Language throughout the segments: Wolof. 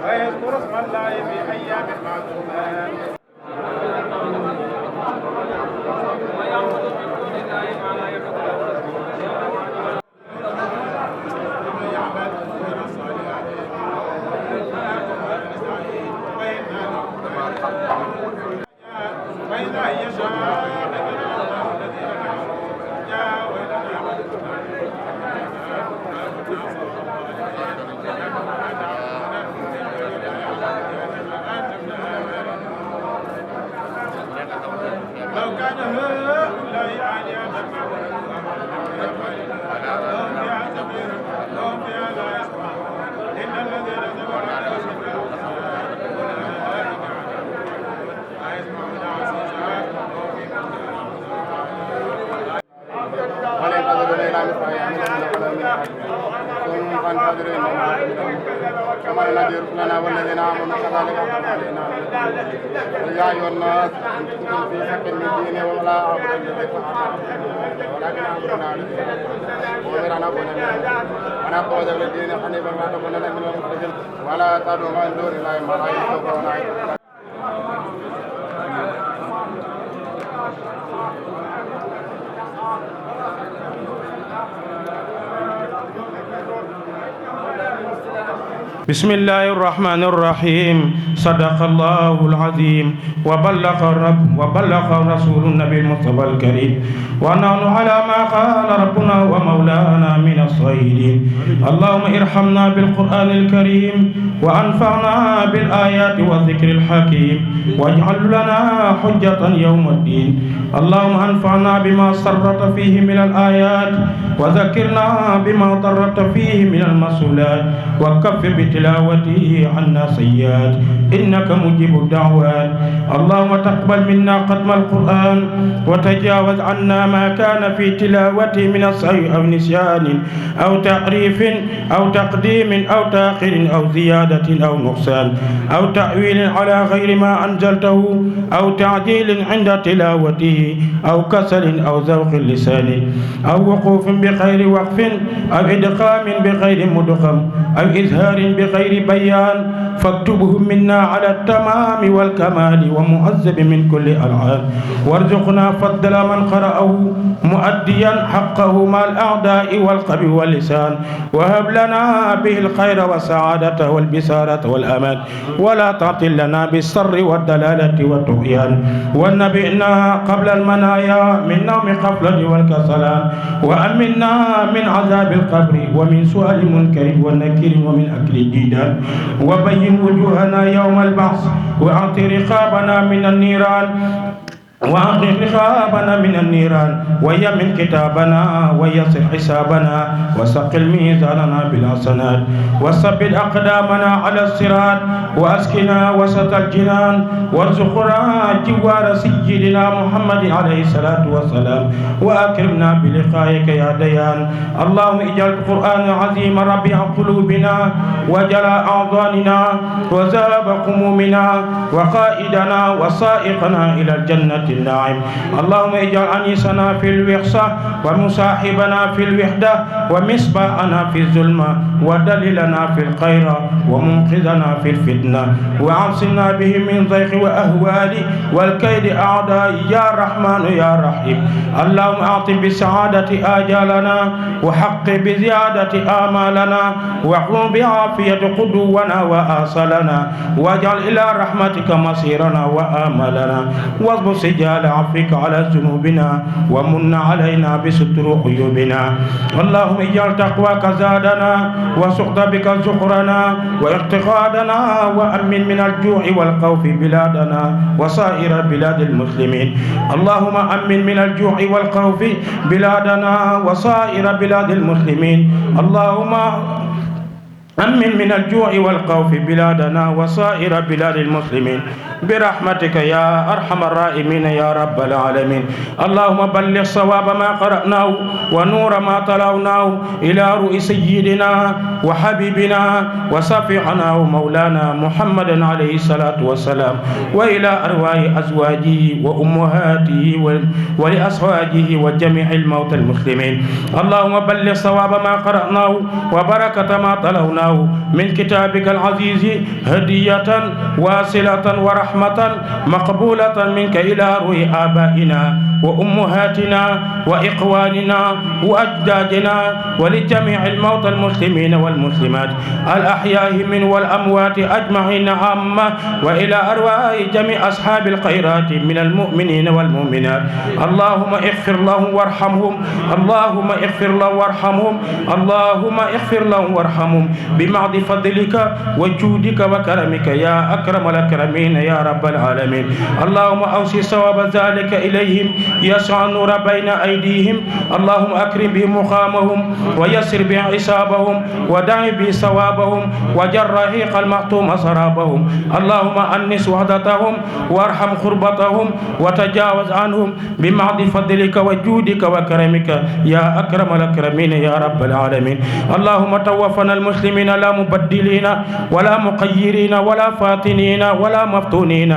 ويذكر اسم الله في أيام معلومات. فإذا يشاء لو كان هؤلاء آلهة لهم فيها لا يسمعون إن الذين كفروا لا يسمعون كما نذير لنا والذين آمنوا كذلك علينا يا أيها الناس إن كنتم في شك من ديني ولا أعبد الذي ولكن أمرنا وأمرنا أنا أقول الدين حنيفا ما تكون من المشركين ولا تدعوا من دون الله ما لا ينفعك ولا يضرك. بسم الله الرحمن الرحيم صدق الله العظيم وبلغ رسول النبي المصطفى الكريم ونحن على ما قال ربنا ومولانا من الصالحين. اللهم ارحمنا بالقرآن الكريم وأنفعنا بالآيات والذكر الحكيم واجعل لنا حجة يوم الدين. اللهم أنفعنا بما سرت فيه من الآيات وذكرنا بما ضرت فيه من المسؤولات وكف بتلاوته عنا سيئات إنك مجيب الدعوات. اللهم تقبل منا ختم القرآن وتجاوز عنا ما كان في تلاوته من السهو أو نسيان أو تحريف أو تقديم أو تأخير أو زيادة أو نقصان أو تأويل على غير ما أنزلته أو تعجيل عند تلاوته أو كسل أو ذوق اللسان أو وقوف بغير وقف أو إدغام بغير مدغم أو إظهار بغير بيان فاكتبه منا على التمام والكمال ومعذب من كل ألعان. وارزقنا فضل من قرأه مؤديا حقه مع الأعداء والقلب واللسان وهب لنا به الخير والسعادة والبسارة والأمان ولا تعطل لنا بالسر والدلالة والطغيان. ونبئنا قبل المنايا من نوم قفلة والكسلان وأمنا من عذاب القبر ومن سؤال منكر ونكير ومن أكل الديدان وبين وجوهنا يوم البعث وأعط رقابنا من النيران وأعطي رقابنا من النيران ويمن كتابنا ويسر حسابنا وثقل ميزاننا بالحسنات وثبت أقدامنا على الصراط وأسكنا وسط الجنان وارزقنا جوار سيدنا محمد عليه الصلاة والسلام وأكرمنا بلقائك يا ديان. اللهم اجعل القرآن العظيم ربيع قلوبنا وجلاء أعضاننا وذهاب همومنا وقائدنا وسائقنا إلى الجنة الناعم. اللهم اجعل أنيسنا في الوحشة ومصاحبنا في الوحدة ومصباحنا في الظلمة ودليلنا في الخير ومنقذنا في الفتنة وعصمنا به من ضيق وأهوال والكيد أعداء يا رحمن يا رحيم. اللهم أعط بسعادة آجالنا وحق بزيادة آمالنا وقم بعافية قدونا وآصلنا واجعل إلى رحمتك مصيرنا وآملنا واصبر سجال عفوك على ذنوبنا ومن علينا بستر عيوبنا. اللهم اجعل تقواك زادنا وسقط بك زخرنا واعتقادنا وأمن من الجوع والخوف بلادنا وسائر بلاد المسلمين. اللهم أمن من الجوع والخوف بلادنا وسائر بلاد المسلمين. اللهم أمن من الجوع والخوف بلادنا وسائر بلاد المسلمين برحمتك يا أرحم الراحمين يا رب العالمين. اللهم بلغ صواب ما قرأناه ونور ما تلوناه إلى رؤي سيدنا وحبيبنا وصفيحنا ومولانا محمد عليه الصلاة والسلام، وإلى أرواح أزواجه وأمهاته ولأزواجه وجميع الموتى المسلمين. اللهم بلغ صواب ما قرأناه وبركة ما تلوناه من كتابك العزيز هدية واصلة ورحمة مقبولة منك إلى روح آبائنا وأمهاتنا وإخواننا وأجدادنا ولجميع الموتى المسلمين والمسلمات الأحياء من والأموات أجمعين عامة، وإلى أرواح جميع أصحاب الخيرات من المؤمنين والمؤمنات. اللهم اغفر لهم وارحمهم، اللهم اغفر لهم وارحمهم، اللهم اغفر لهم وارحمهم بمعد فضلك وجودك وكرمك يا أكرم الأكرمين يا رب العالمين. اللهم أوصي صواب ذلك إليهم يسع النور بين أيديهم. اللهم أكرم بهم مقامهم ويسر بهم حسابهم ودع به ثوابهم وجر رحيق المحتوم سرابهم. اللهم أنس وحدتهم وارحم خربتهم وتجاوز عنهم بمعد فضلك وجودك وكرمك يا أكرم الأكرمين يا رب العالمين. اللهم توفنا المسلمين لا مبدلين ولا مقيرين ولا فاتنين ولا مفتونين،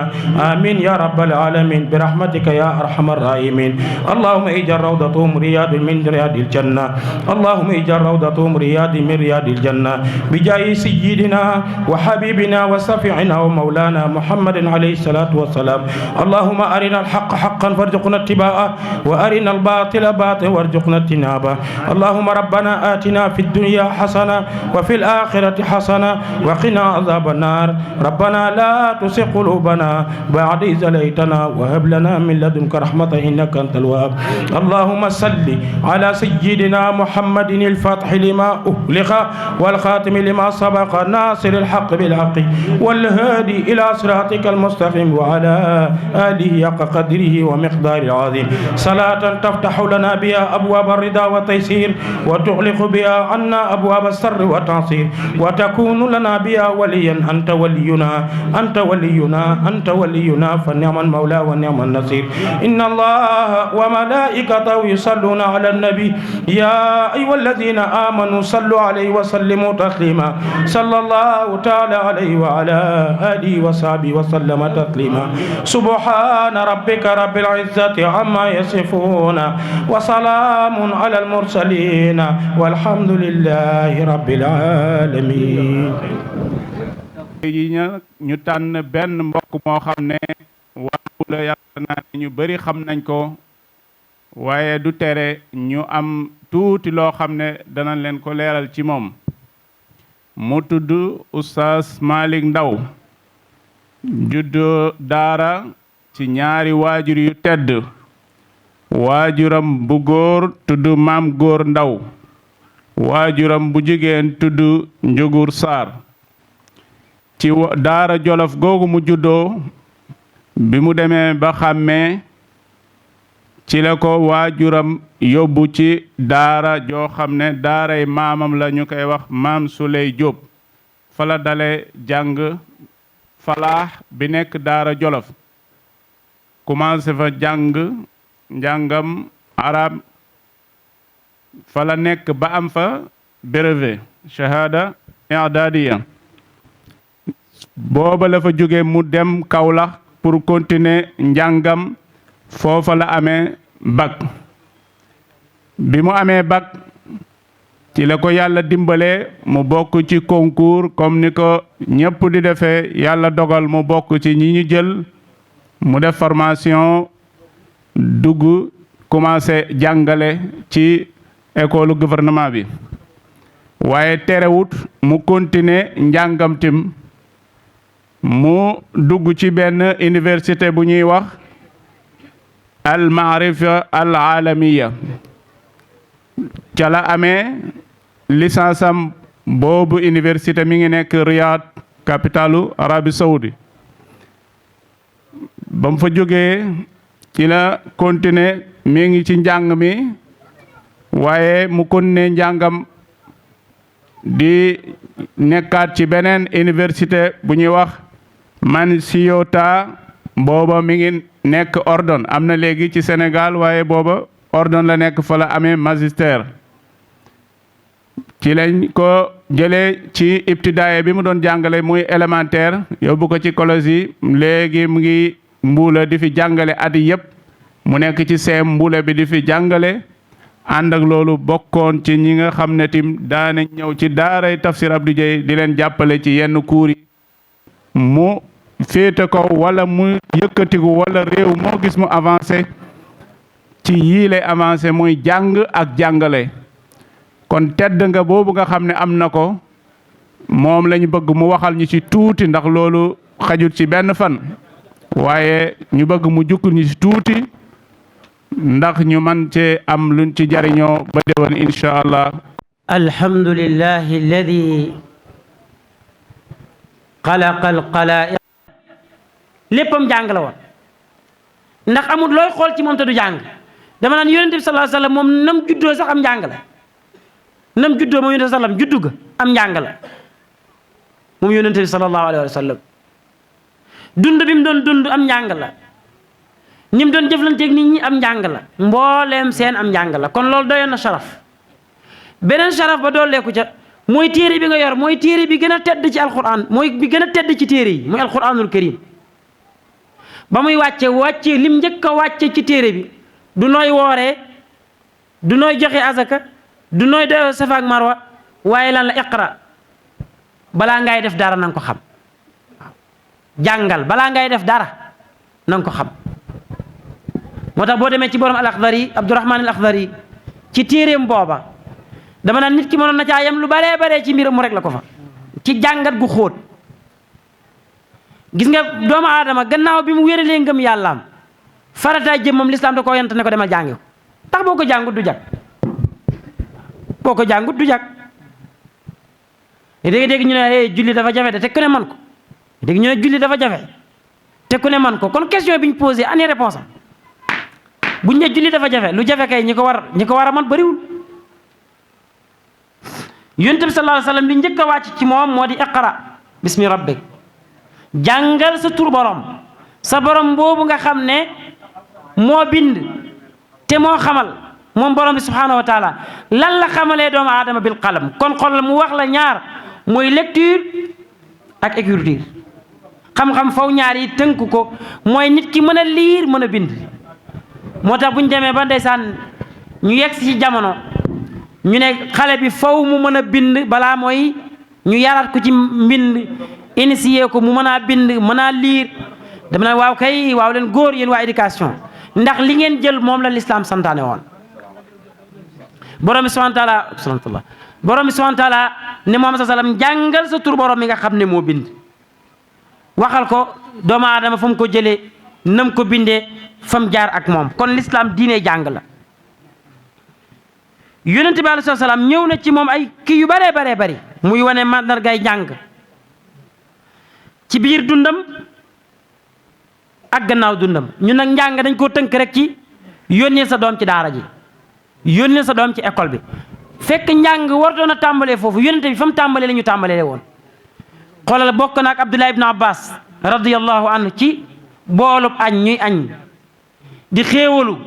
آمين يا رب العالمين برحمتك يا أرحم الراحمين. اللهم اجعل روضتهم رياض من رياض الجنة، اللهم اجعل روضتهم رياض من رياض الجنة بجاه سيدنا وحبيبنا وشفيعنا ومولانا محمد عليه الصلاة والسلام. اللهم أرنا الحق حقا وارزقنا اتباعه وأرنا الباطل باطلا وارزقنا اجتنابه. اللهم ربنا آتنا في الدنيا حسنة وفي الآخرة حسنة وقنا عذاب النار. ربنا لا تزغ قلوبنا بعد إذ هديتنا وهب لنا من لدنك رحمة إنك أنت الوهاب. اللهم صل على سيدنا محمد الفاتح لما أغلق والخاتم لما سبق ناصر الحق بالحق والهادي إلى صراطك المستقيم وعلى آله حق قدره ومقدار العظيم. صلاة تفتح لنا بها أبواب الرضا والتيسير وتغلق بها عنا أبواب السر والتعصير وتكون لنا بها وليا. أنت ولينا أنت ولينا أنت ولينا فنعم المولى ونعم النصير. إن الله وملائكته يصلون على النبي يا أيها الذين آمنوا صلوا عليه وسلموا تسليما. صلى الله تعالى عليه وعلى آله وصحبه وسلم تسليما. سبحان ربك رب العزة عما يصفون وسلام على المرسلين والحمد لله رب العالمين. ñu tànn benn mbokk moo xam ne waaw la yaakaar naa ne ñu bari xam nañ ko, waaye du tere ñu am tuuti loo xam ne danañ leen ko leeral ci moom. mu tudd Oustaz Malick Ndaw, juddoo daara ci ñaari waajur yu tedd. waajuram bu góor tudd Maam Góor Ndaw, waajuram bu jigéen tudd Njugur Saar. ci daara Jolof googu mu juddoo, bi mu demee ba xàmmee ci la ko waajuram yóbbu ci daara joo xam ne daaray maamam la, ñu koy wax Maam Suley Jóob. fa la dale jàng falaax bi nekk daara Jolof, commencé fa jàng njàngam arab. fa la nekk ba am fa brevet shahada i'dadiya. booba la fa jóge mu dem Kaolack pour continuer njàngam, foofa la amee bac. bi mu amee bac ci la ko yàlla dimbale mu bokk ci concours comme ni ko ñëpp di defee. yàlla dogal mu bokk ci ñi ñu jël, mu def formation, dugg commencé jàngale ci école gouvernement bi. waaye terewut mu continuer njàngam tim, mu dugg ci benn université bu ñuy wax al maarifa al alamiya. ca la amee licence am boobu université mi ngi nekk Riyad, capitalu Arabie Saoudi. ba mu fa jógee ci la continuer mi ngi ci njàng mi, waaye mu continuer njàngam di nekkaat ci beneen université bu ñuy wax Mansiyota booba mi ngi nekk Ordon am na léegi ci Sénégal waaye booba Ordon la nekk fa la amee magistère ci lañ ko jëlee ci ibtidaaya bi mu doon jàngale muy élémentaire yóbbu ko ci collège yi léegi mu ngi Mbuula di fi jàngale at yëpp mu nekk ci CEM Mbuula bi di fi jàngale ànd ak loolu bokkoon ci ñi nga xam ne tim daanañ ñëw ci daaray Tafsir Abdou Dieye di leen jàppale ci yenn cours yi mu féete ko wala mu yëkkatiku wala réew moo gis mu avancé ci yii lay avancé muy jàng ak jàngale kon tedd nga boobu nga xam ne am na ko moom lañu bëgg mu waxal ñu ci tuuti ndax loolu xajut ci benn fan waaye ñu bëgg mu jukkul ñu ci tuuti ndax ñu man cee am luñ ci jariñoo ba déwén insha allah. alhamdulillahi alladi xalaqa alxalaa'iq léppam jàng la woon ndax amul looy xool ci moom te du jàng dama naan yonent bi sallallahu alayhi wa sallam moom nam juddoo sax am njàng la nam juddoo moom yonent bi sallam juddu ga am njàng la moom yonent bi sallallahu alayhi wa sallam dund bi mu doon dund am njàng la ni mu doon jëflanteeg nit ñi am njàng la mbooleem seen am njàng la kon loolu doyoon na sharaf beneen sharaf ba dooleeku ca mooy téere bi nga yor mooy téere bi gën a tedd ci alquran mooy bi gën a tedd ci téere yi muy alquranul karim ba muy wàcce lim njëkk a wàcce ci téere bi du nooy wooree du nooy joxe azaka du nooy doyoo safa ak marwa waaye lan la iqra balaa ngay def dara na nga ko xam jàngal balaa ngay def dara na nga ko xam moo tax boo demee ci borom al Akhdari Abdurahman al Akhdari ci téeréem booba dama naan nit ki mënoon na caa yem lu baree baree ci mbiram mu rek la ko fa ci jàngat gu xóot gis nga doomu aadama gannaaw bi mu wéralee ngëm yàllaam farataay jëmmam lislaam da koo yant ne ko demal jàngi tax boo ko jàngut du jag boo ko jàngut du jag dégg ñu ne julli dafa jafe de te ku ne man ko dégg ñu ne julli dafa jafe te ku ne man ko kon question bi ñu posé ani réponse am buñ ne julli dafa jafe lu jafe kay ñi ko war a man bëriwul yonent bi sallallahu alayhi wa sallam li njëkk a wàcc ci moom moo di iqra bismi rabbik jàngal sa tur borom sa borom boobu nga xam ne moo bind te moo xamal moom borom bi subhanahu wa taala lan la xamalee doomu aadama bil qalam kon xoolal mu wax la ñaar mooy lecture ak écriture xam-xam faw ñaar yi tënk ko mooy nit ki mën a liir mën a bind moo tax bu ñu demee ba ndeysaan ñu yegg ci jamono ñu ne xale bi faw mu mën a bind balaa mooy ñu yaraat ko ci mbind initié ko mu mën a bind mën a liir dama ne waaw kay waaw leen góor yéen waa éducation ndax li ngeen jël moom la lislaam santaane woon borom bi subhanahu wa taala ne Muhammad sallam jàngal sa tur borom mi nga xam ne moo bind waxal ko doomu aadama fa mu ko jëlee nam ko bindee fa mu jaar ak moom kon lislaam diine jàng la yonent bi alayhi salaam ñëw na ci moom ay kii yu baree bari muy wane mandargay jàng ci biir dundam ak gannaaw dundam ñun nag njàng dañ koo tënk rek ci yónnee sa doom ci daara ji yónnee sa doom ci école bi fekk njàng wartoon a tàmbalee foofu yónnente bi fa mu tàmbalee la ñu tàmbalee woon xoolal bokk na ak Abdullah ibn Abbas radiyallahu anhu ci boolub añ ñuy añ di xéewalu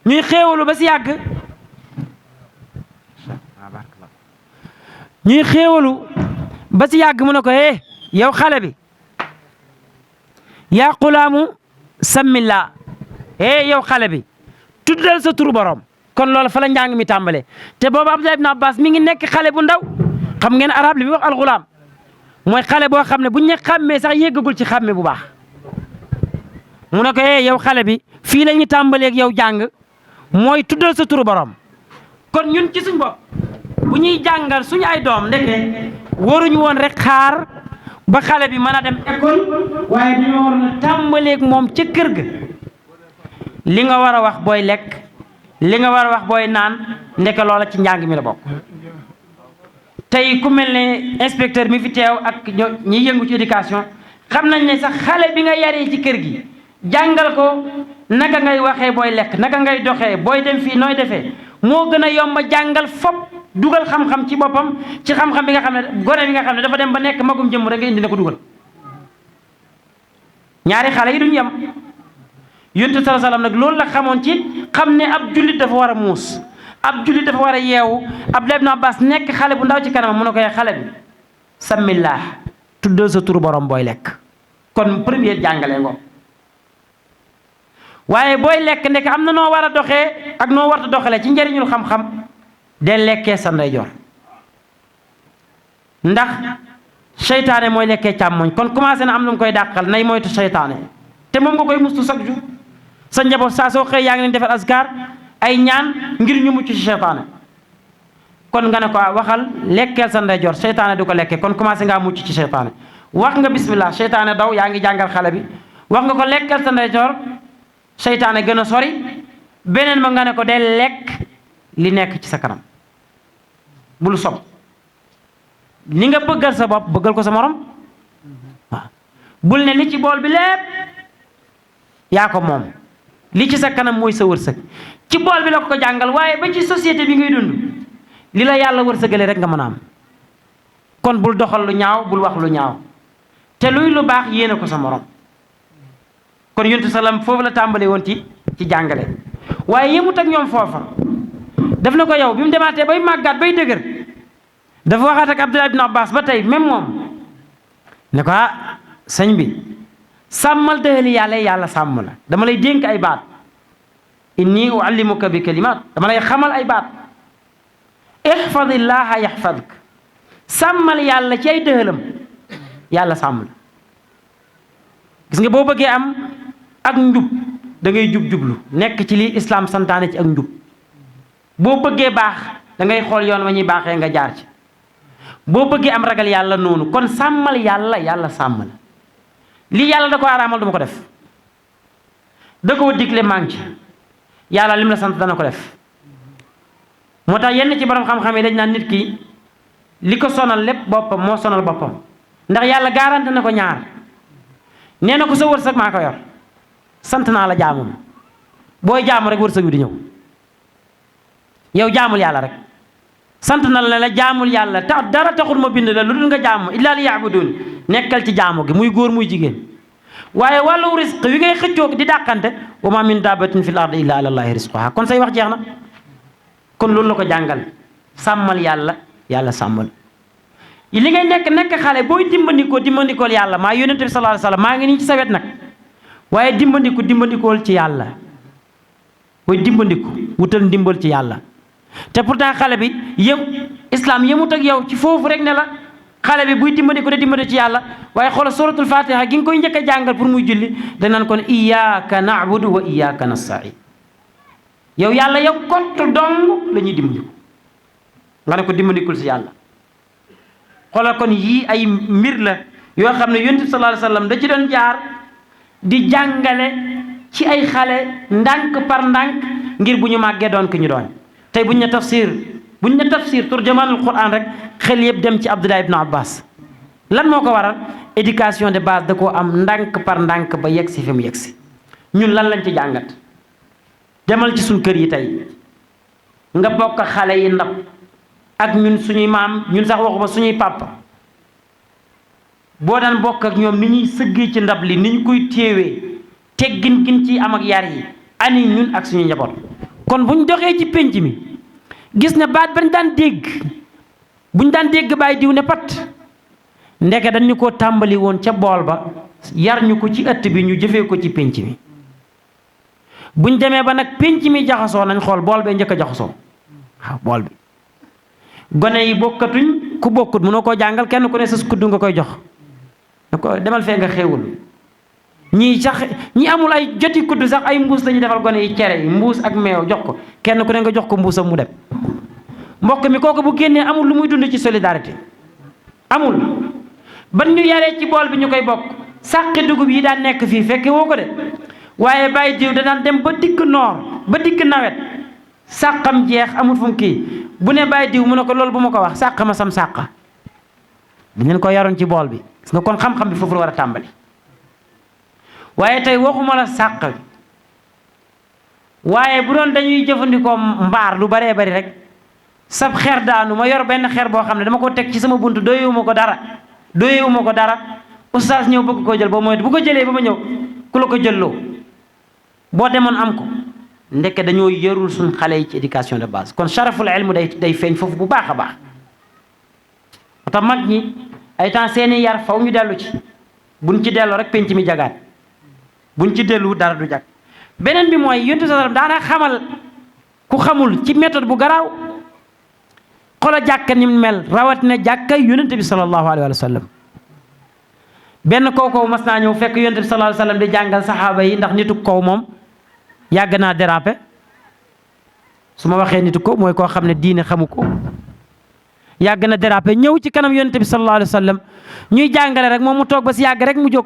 ñuy xéewalu ba si yàgg mu ne ko yow xale bi yaa xulaamu sammillah yow xale bi tuddal sa turu borom kon loolu fa la njàng mi tàmbalee te boobu Abdullah ibn Abbas mi ngi nekk xale bu ndaw xam ngeen arab li muy wax alxulaam mooy xale boo xam ne bu ñu xàmmee sax yéggagul ci xàmme bu baax mu ne ko yow xale bi fii la ñu tàmbaleeg yow jàng mooy tuddal sa turu borom kon ñun ci suñ bopp bu ñuy jàngal suñu ay doom ndeke waruñu woon rek xaar ba xale bi mën a dem école waaye dañoo war a tàmbaleeg moom ca kër ga li nga war a wax booy lekk li nga war a wax booy naan ndeke loola ci njàng mi la bokk tey ku mel ne inspecteur mi fi teew ak ñi yëngu ci éducation xam nañ ne sax xale bi nga yaree ci kër gi jàngal ko naka ngay waxee booy lekk naka ngay doxee booy dem fii nooy defee moo gën a yomb jàngal fop dugal xam-xam ci boppam ci xam-xam bi nga xam ne gone bi nga xam ne dafa dem ba nekk magum jëmm rek nga indi na ko dugal ñaari xale yi duñu yem. Yonent bi sallallahu alayhi wasallam nag loolu la xamoon ci xam ne ab jullit dafa war a muus ab jullit dafa war a yeewu Abdullah ibn Abbas nekk xale bu ndaw ci kanam mu ne koy xale bi samillah tuddal sa turu borom booy lekk kon premier jàngale ngo waaye booy lekk ndek am na noo war a doxee ak noo warta doxalee ci njëriñul xam-xam de lekkee sa ndeyjoor ndax seytaane mooy lekkee càmmoñ kon commencé na am lu mu koy dàqal nay moytu seytaane te moom nga koy mustu chaque jour sa njaboot saa soo xëy yaa ngi leen defal askar ay ñaan ngir ñu mucc ci seytaane kon nga ne ko waxal lekkeel sa ndeyjoor seytaane du ko lekkee kon commencé ngaa mucc ci seytaane wax nga bismillah seytaane daw yaa ngi jàngal xale bi wax nga ko lekkeel sa ndeyjoor seytaane gën a sori beneen ma nga ne ko de lekk li nekk ci sa kanam bul sob li nga bëggal sa bopp bëggal ko sa morom waaw bul ne li ci bool bi lépp yaa ko moom li ci sa kanam mooy sa wërsëg ci bool bi la ko jàngal waaye ba ci société bi ngay dund li la yàlla wërsëgale rek nga mën a am kon bul doxal lu ñaaw bul wax lu ñaaw te luy lu baax yéene ko sa morom kon yontu salaam foofu la tàmbalee woon ci jàngale waaye yemut ak ñoom foofa def na ko yow bi mu demaatee bay màggaat bay dëgër dafa waxaat ak Abdullah ibn Abbas ba tey même moom ne ko sëñ bi sàmmal dëhëli yàlla sàmm la dama lay dénk ay baat inni uallimuka bi kalimaat dama lay xamal ay baat ihfadillaha yaxfadk sàmmal yàlla ci ay dëhëlam yàlla sàmm la gis nga boo bëggee am ak njub da ngay jub-jublu nekk ci li islam santaane ci ak njub boo bëggee baax da ngay xool yoon wa ñuy baaxee nga jaar ci boo bëggee am ragal yàlla noonu kon sàmmal yàlla sàmm la lii yàlla da ko araamal duma ko def da ko digle maa ngi ci yàlla lim la sant dana ko def moo tax yenn ci borom xam-xam yi dañ naan nit ki li ko sonal lépp boppam moo sonal boppam ndax yàlla garanti na ko ñaar nee na ko sa wërsëg maa ko yor sant naa la jaamu ma booy jaamu rek wërsëg wi di ñëw yow jaamul yàlla rek sant na la jaamul yàlla tax dara taxul ma bind la lu dul nga jaamu illa li yaabudun nekkal ci jaamu gi muy góor muy jigéen waaye wàllu risque wi ngay xëccoo di dàqante wa ma min dabatin fil ardi illa ala allahi risquha kon say wax jeex na kon loolu la ko jàngal sàmmal yàlla sàmmal li ngay nekk xale booy dimbandikool yàlla maa yonente bi sallallahu alayhi wasallam maa ngi nii ci sa wet nag waaye dimbandikool ci yàlla booy dimbandiku wutal ndimbal ci yàlla te pourtant xale bi islam yemut ak yow ci foofu rek ne la xale bi buy dimbandiku de dimbandi ci yàlla waaye xoolal suratul fatiha gi nga koy njëkk a jàngal pour muy julli dañ naan kon iyyaka na'budu wa iyyaka nasta'in yow yàlla yow kott dong la ñuy dimbandiku nga ne ko dimbandikul si yàlla xoolal kon yii ay mbir la yoo xam ne yonent bi sallallahu alayhi wasallam da ci doon jaar di jàngale ci ay xale ndànk par ndànk ngir bu ñu màggee doon ki ñu doon tey buñ ne tafsir turjamaanul Qur'an rek xel yëpp dem ci Abdullah ibn Abbas lan moo ko waral éducation de base da koo am ndànk par ndànk ba yegg si fi mu yegg si ñun lan lañ ci jàngat demal ci suñ kër yi tey nga bokk xale yi ndab ak ñun suñuy maam ñun sax waxuma suñuy papa boo daan bokk ak ñoom ni ñuy sëggee ci ndab li ni ñu koy téewee teggin gin ci am ak yar yi ani ñun ak suñuy njaboot kon buñ doxee ci pénc mi gis ne baat bañ daan dégg buñ daan dégg bàyyi diw ne pat ndeke dañ ñu ko tàmbali woon ca bool ba yar ñu ko ci ëtt bi ñu jëfee ko ci pénc mi buñ demee ba nag pénc mi jaxasoo nañ xool bool bee njëkk a jaxasoo waaw bool bi gone yi bokkatuñ ku bokkut mënoo koo jàngal kenn ku ne sa kuddu nga koy jox ne ko demal fee nga xéewul ñi amul ay joti kuddu sax ay mbuus la ñuy defal gone yi cere yi mbuus ak meew jox ko kenn ku ne nga jox ko mbuusam mu dem mbokk mi kooku bu génnee amul lu muy dund ci solidarité amul ban ñu yaree ci bool bi ñu koy bokk sàqi dugub yi daan nekk fii fekke woo ko de waaye bàyyi diw da daan dem ba digg noor ba digg nawet sàqam jeex amul fu mu kii bu ne bàyyi diw mu ne ko loolu bu ma ko wax sàq ma sam sàqa dañ leen ko yaroon ci bool bi gis nga kon xam-xam bi foofu la war a tàmbali waaye tey waxuma la sàq waaye bu doon dañuy jëfandikoo mbaar lu baree bari rek sab xeer daanu ma yor benn xeer boo xam ne dama ko teg ci sama buntu doyewuma ko dara oustaz ñëw bëgg koo jël boo mooy bu ko jëlee ba ma ñëw ku la ko jëlloo boo demoon am ko ndeke dañoo yarul suñ xale yi ci éducation de base kon sharaful ilmu day feeñ foofu bu baax a baax moo tax mag ñi ay temps seeni yar faw ñu dellu ci buñ ci delloo rek penc mi jagaat buñ ci dellu dara du jag beneen bi mooy yonent sallam daana xamal ku xamul ci méthode bu garaaw xoolal jàkka ni mu mel rawatina jàkka yonent bi sallallahu alayhi wa sallam benn kaw mas naa ñëw fekk yonent bi sallallahu alayhi wa sallam di jàngal saxaaba yi ndax nitu kaw moom yàgg naa déraper su ma waxee nitu ko mooy koo xam ne diine xamu ko yàgg na déraper ñëw ci kanam yonent bi sallallahu alayhi wa sallam ñuy jàngale rek moom mu toog ba si yàgg rek mu jóg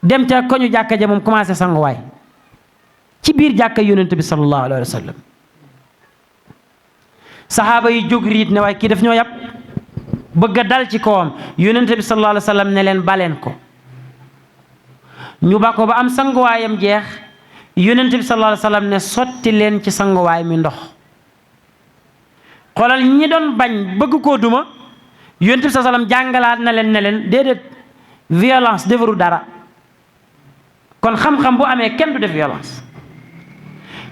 dem ca koñu jàkka ja moom commencé sanguwaay ci biir jàkka yonent bi sallallahu alayhi wa sallam saxaaba yi jóg riit ne waaye kii daf ñoo yàpp bëgg a dal ci kawam yonent bi sallallahu alayhi wa sallam ne leen baleen ko ñu ba ko ba am sanguwaayam jeex yonent bi sallallahu alayhi wa sallam ne sotti leen ci sanguwaay mi ndox xoolal ñi doon bañ bëgg koo duma yonent bi sallallahu alayhi wa sallam jàngalaat na leen ne leen déedéet violence defaru dara kon xam-xam bu amee kenn du def violence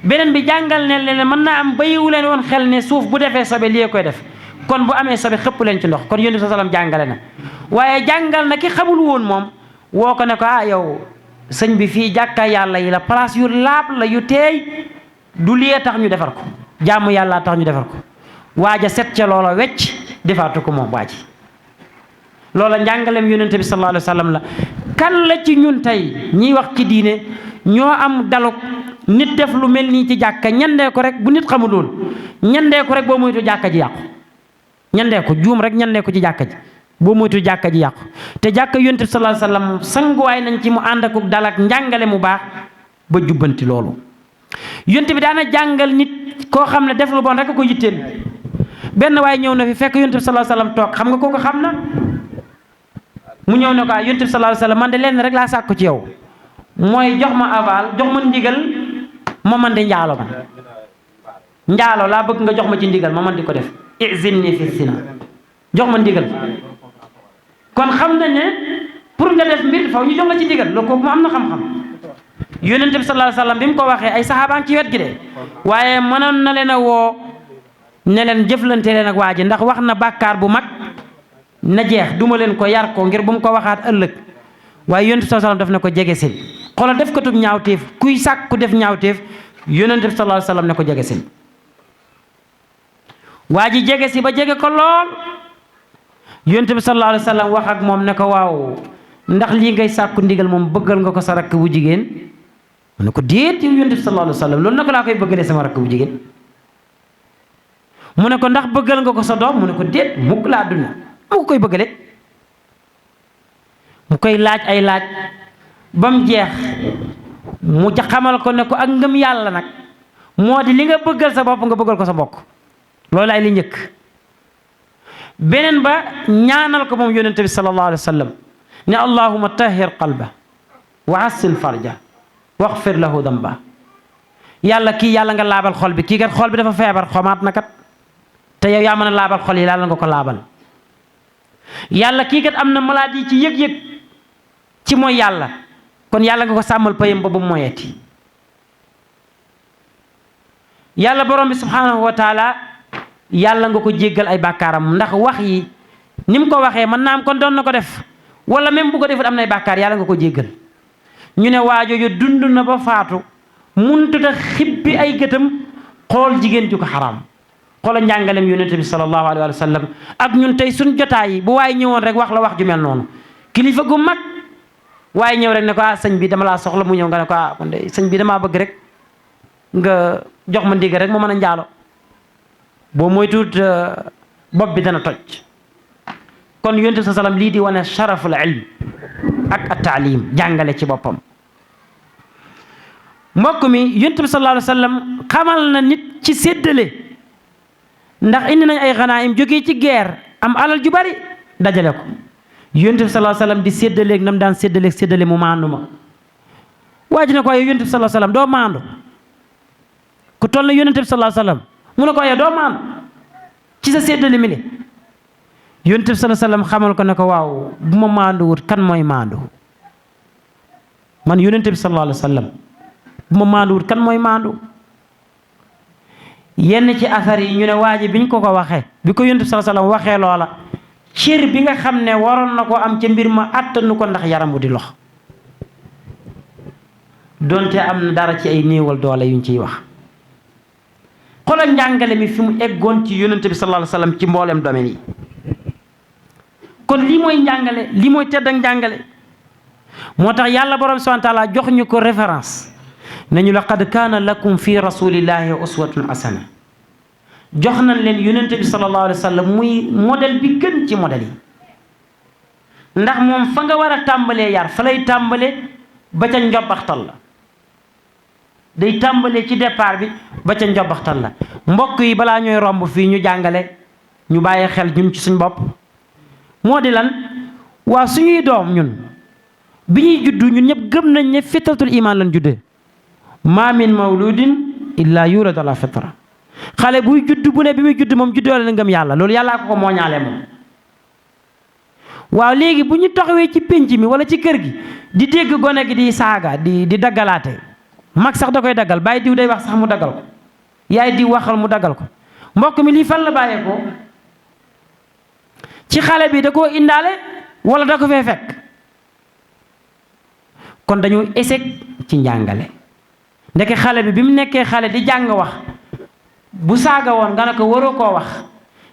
beneen bi jàngal ne leen mën naa am bayiwu leen woon xel ne suuf bu defee sobe lii koy def kon bu amee sobe xëpp leen ci ndox kon yonent bi sallam jàngale na waaye jàngal na ki xamul woon moom woo ko ne ko yow sëñ bi fii jàkka yàlla yi la place yu laab la yu teey du lii tax ñu defar ko jaamu yàlla tax ñu defar ko waaja set ca loola wecc defaatu ko moom waaji loola njàngaleem yonent bi sallallahu alayhi wa sallam la kan la ci ñun tey ñiy wax ci diine ñoo am daluk nit def lu mel nii ci jàkka ñandee ko rek bu nit xamul woon ñandee ko rek boo moytu jàkka ji yàqu ñandee ko juum rek ñandee ko ci jàkka ji boo moytu jàkka ji yàqu te jàkka yonent bi sallallahu alayhi wa sallam sanguwaay nañ ci mu ànd ak dal ak njàngale mu baax ba jubbanti loolu yonent bi daana jàngal nit koo xam ne def lu bon rek a ko yitteel benn waaye ñëw na fi fekk yonent bi sallallahu alayhi wa sallam toog xam nga kooku xam na mu ñëw ne ko yonent bi sallallahu alayhi wa sallam man de lenn rek laa sàkku ci yow mooy jox ma aval jox ma ndigal ma man di njaalo man njaalo laa bëgg nga jox ma ci ndigal ma man di ko def izinni fi sina jox ma ndigal kon xam nañ ne pour nga def mbir faw ñu jox la ci ndigal loolu kooku mu am na xam-xam yonent bi sallallahu alayhi wa sallam bi mu ko waxee ay saxaabaan ci wet gi de waaye mënoon na leen a woo ne leen jëflante leen ak waa ji ndax wax na bàkkaar bu mag na jeex duma leen ko yar ko ngir bu mu ko waxaat ëllëg waaye yonent bi sallallahu alayhi wa sallam daf ne ko jege sil xoolal def ko tub ñaawteef kuy sàkk ku def ñaawteef yonent bi sallallahu alayhi wa sallam ne ko jege sil waa ji jege si ba jege ko lool yonent bi sallallahu alayhi wa sallam wax ak moom ne ko waaw ndax lii ngay sàkku ndigal moom bëggal nga ko sa rakk bu jigéen mu ne ko déet yow yonent bi sallallahu alayhi wa sallam loolu naka laa koy bëggalee sama rakk bu jigéen mu ne ko ndax bëggal nga ko sa doom mu ne ko déet mukk laa duna mu ko koy bëggale mu koy laaj ay laaj ba mu jeex mu xamal ko ne ko ak ngëm yàlla nag moo di li nga bëggal sa bopp nga bëggal ko sa mbokk loolu ay li njëkk beneen ba ñaanal ko moom yonente bi sallallahu alayhi wa sallam ne allahuma tahir qalba wa hassin farja waxfir lahu damba yàlla kii yàlla nga laabal xol bi kii kat xol bi dafa feebar xomaat na kat te yow yaa mën a laabal xol yi yàlla nga ko laabal yàlla kii kat am na maladie ci yëg-yëg ci mooy yàlla kon yàlla nga ko sàmmal payam ba bu moyeeti yàlla borom bi subhanahu wa taala yàlla nga ko jéggal ay bàkkaaram ndax wax yi ni mu ko waxee mën naa am kon doon na ko def wala même bu ko defut am nay bàkkaar yàlla nga ko jéggal ñu ne waajooju dund na ba faatu muntuta xibbi ay gëtam xool jigéen ju ko xaraam xoola njàngalem yonente bi sallallahu alayhi wa sallam ak ñun tey suñ jotaay yi bu waaye ñëwoon rek wax la wax ju mel noonu kilifa gu mag waaye ñëw rek ne ko sëñ bi dama laa soxla mu ñëw nga ne ko man de sëñ bi damaa bëgg rek nga jox ma ndigal rek ma mën a njaalo boo moytuut bopp bi dana toj kon yonent bi sallam lii di wane sharaful ilm ak at-taalim jàngale ci boppam mbokk mi yonent bi sallallahu alayhi wa sallam xamal na nit ci séddale ndax indi nañ ay xanaayim jógee ci guerre am alal ju bari dajale ko yonent bi sallallahu alayhi wa sallam di séddaleeg nam daan séddale mu maandu ma waa ji ne ko yow yonent bi sallallahu alayhi wa sallam doo maandu ku toll na yonent bi sallallahu alayhi wa sallam mu ne ko yow doo maandu ci sa séddale mi le yonent bi sallallahu alayhi wasallam xamal ko ne ko waaw bu ma maanduwut kan mooy maandu man yonent bi sallallahu alayhi wasallam bu ma maanduwut kan mooy maandu yenn ci asar yi ñu ne waa ji biñ ko waxee bi ko yonent bi sallallahu alayhi wasallam waxee loola cër bi nga xam ne waroon na ko am ca mbir ma attanu ko ndax yaram bu di lox donte am na dara ci ay néewal doole yuñ ciy wax xoolal njàngale mi fi mu eggoon ci yonent bi sallallahu alayhi wasallam ci mboolem domaine yi kon lii mooy njàngale lii mooy tedd ak njàngale moo tax yàlla borom subhanahu wa taala jox ñu ko référence nañu laqad kaana lakum fi rasulillahi uswatun hasana jox nañ leen yonent bi sallallahu alayhi wasallam muy modèle bi gën ci modèle yi ndax moom fa nga war a tàmbalee yar fa lay tàmbale ba ca njobbaxtal la day tàmbalee ci départ bi ba ca njobbaxtal la mbokk yi balaa ñooy romb fii ñu jàngale ñu bàyyi xel ñun ci suñ bopp moo di lan waa suñuy doom ñun bi ñuy juddu ñun ñëpp gëm nañ ne fitratul iman lañ juddee ma min mawludin illa yuladu ala fitra xale buy judd bu ne bi muy judd moom juddoo la ngëm yàlla loolu yàllaa ko mooñaale moom waaw léegi bu ñu taxawee ci pénc mi wala ci kër gi di dégg gone gi di saaga di daggalaate mag sax da koy daggal bàyyi diw day wax sax mu daggal ko yaay di waxal mu daggal ko mbokk mi lii fan la bàyyeekoo ci xale bi da koo indaale wala da ko fee fekk kon dañu échec ci njàngale ndeke xale bi mu nekkee xale di jàng wax bu saaga woon nga ne ko waroo koo wax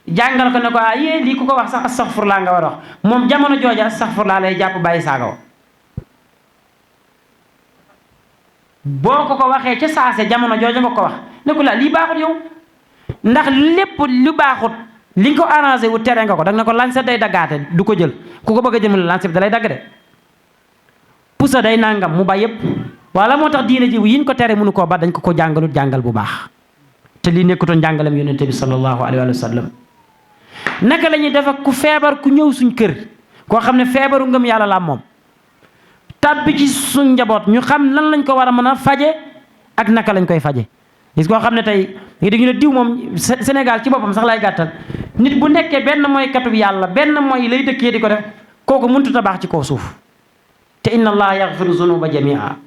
jàngal ko ne ko yee lii ku ko wax sax astaghfirullah nga war a wax moom jamono jooja astaghfirullah lay jàpp bàyyi saaga woon boo ko waxee ca saase jamono jooja nga ko wax ne ko lii baaxut yow ndax lépp lu baaxut li nga ko arrangé wu tere nga ko danga ne ko lancé day daggaate du ko jël ku ko bëgg a jël mu lancé bi da lay dagg de pusa day nangam mu ba yépp wala moo tax diine ji yiñ ko tere mënu koo ba dañ ko jàngalut jàngal bu baax te lii nekkutoon jàngalem yonente bi sallallahu alayhi wa sallam naka la ñuy def ak ku feebar ku ñëw suñ kër koo xam ne feebaru ngëm yàlla la moom tàbbi ci suñ njaboot ñu xam lan lañ ko war a mën a faje ak naka lañ koy faje gis koo xam ne tey ngi dégg ñu ne diw moom Sénégal ci boppam sax lay gàttal nit bu nekkee benn mooy katub yàlla benn mooy lay dëkkee di ko def kooku mënut a baax ci kaw suuf te inna allaha yaghfiru zunuba jamia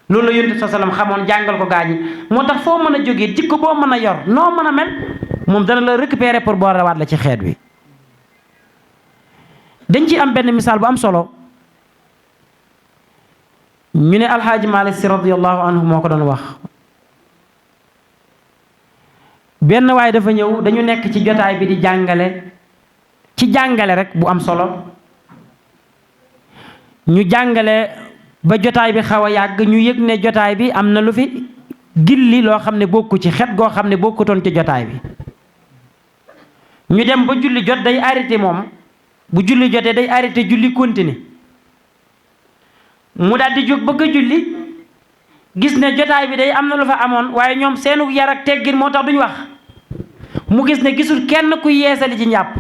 loolu la yonent sa sallam xamoon jàngal ko gaañi moo tax foo mën a jógee jikko boo mën a yor noo mën a mel moom dana la récupérer pour boo rawaat la ci xeet wi dañ ci am benn misaal bu am solo ñu ne alxaaji Malik Si radiyallahu anhu moo ko doon wax benn waaye dafa ñëw dañu nekk ci jotaay bi di jàngale ci jàngale rek bu am solo ñu jàngale ba jotaay bi xaw a yàgg ñu yëg ne jotaay bi am na lu fi gilli loo xam ne bokku ci xet goo xam ne bokkutoon ci jotaay bi ñu dem ba julli jot day arrêté moom bu julli jotee day arrêté julli continuer mu daal di jóg bëgg a julli gis ne jotaay bi day am na lu fa amoon waaye ñoom seenu yar ak teggin moo tax duñ wax mu gis ne gisul kenn ku yeesali ci njàpp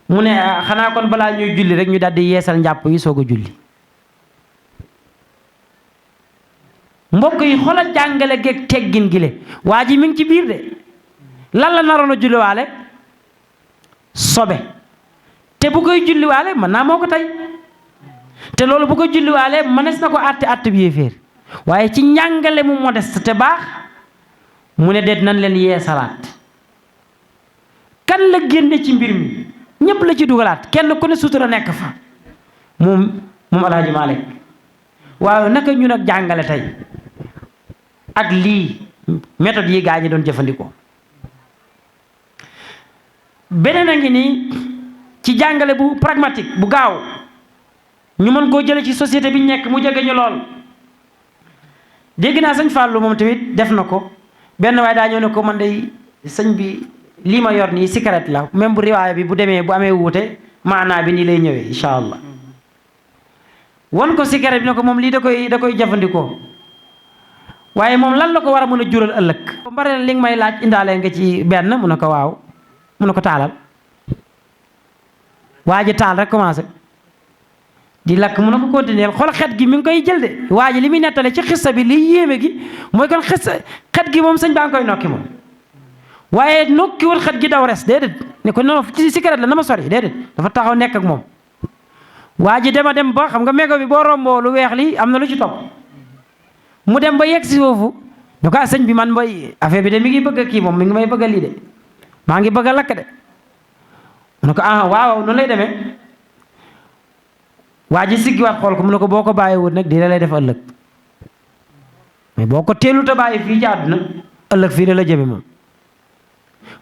mu ne xanaa kon balaa ñuy julli rek ñu daal di yeesal njàpp yi soog a julli mbokk yi xoolal jàngale geeg teggin gi le waa ji mi ngi ci biir de lan la naroon a julliwaale sobe te bu koy julliwaale mën naa moo ko tey te loolu bu ko julliwaale mënees na ko àtte bi yéeféer waaye ci njàngale mu modeste te baax mu ne deet nan leen yee salaat kan la génne ci mbir mi ñépp la ci dugalaat kenn ku ne sutura nekk fa moom alaaji Malik waaye naka ñun ak jàngale tey ak lii méthode yi gaa ñi doon jëfandikoo beneen a ngi nii ci jàngale bu pragmatique bu gaaw ñu mën koo jële ci société bi ñu nekk mu jege ñu lool dégg naa sëñ Fallou moom tamit def na ko benn waaye daa ñëw ne ko man de sëñ bi lii ma yor nii cigarette la même bu riwaaya bi bu demee bu amee wuute maanaa bi nii lay ñëwee incha allah wan ko cigarette bi ne ko moom lii da koy jëfandikoo waaye moom lan la ko war a mën a jural ëllëg mbare li nga may laaj indaale nga ci benn mu ne ko waaw mu ne ko taalal waa ji taal rek commencé di lakk mu ne ko continuer xool xet gi mi ngi koy jël de waa ji li muy nettale ci xissa bi li yéeme gi mooy kon xet gi moom sëñ baa ngi koy nokki moom waaye nokkiwul xet gi daw res déedéet ne ko non ci cigarette la na ma sori déedéet dafa taxaw nekk ak moom. waa ji dema dem ba xam nga mégo bi boo romboo lu weex li am na lu ci topp mu dem ba yegg si foofu ñu ko sëñ bi man bay affaire bi de mi ngi bëgg a kii moom mi ngi may bëgg a lii de maa ngi bëgg a lakk de mu ne ko waaw noonu lay demee. waa ji siggiwaat xool ko mu ne ko boo ko bàyyiwut nag di la lay def ëllëg mais boo ko teelut a bàyyi fii ci àdduna ëllëg fii la jëme moom.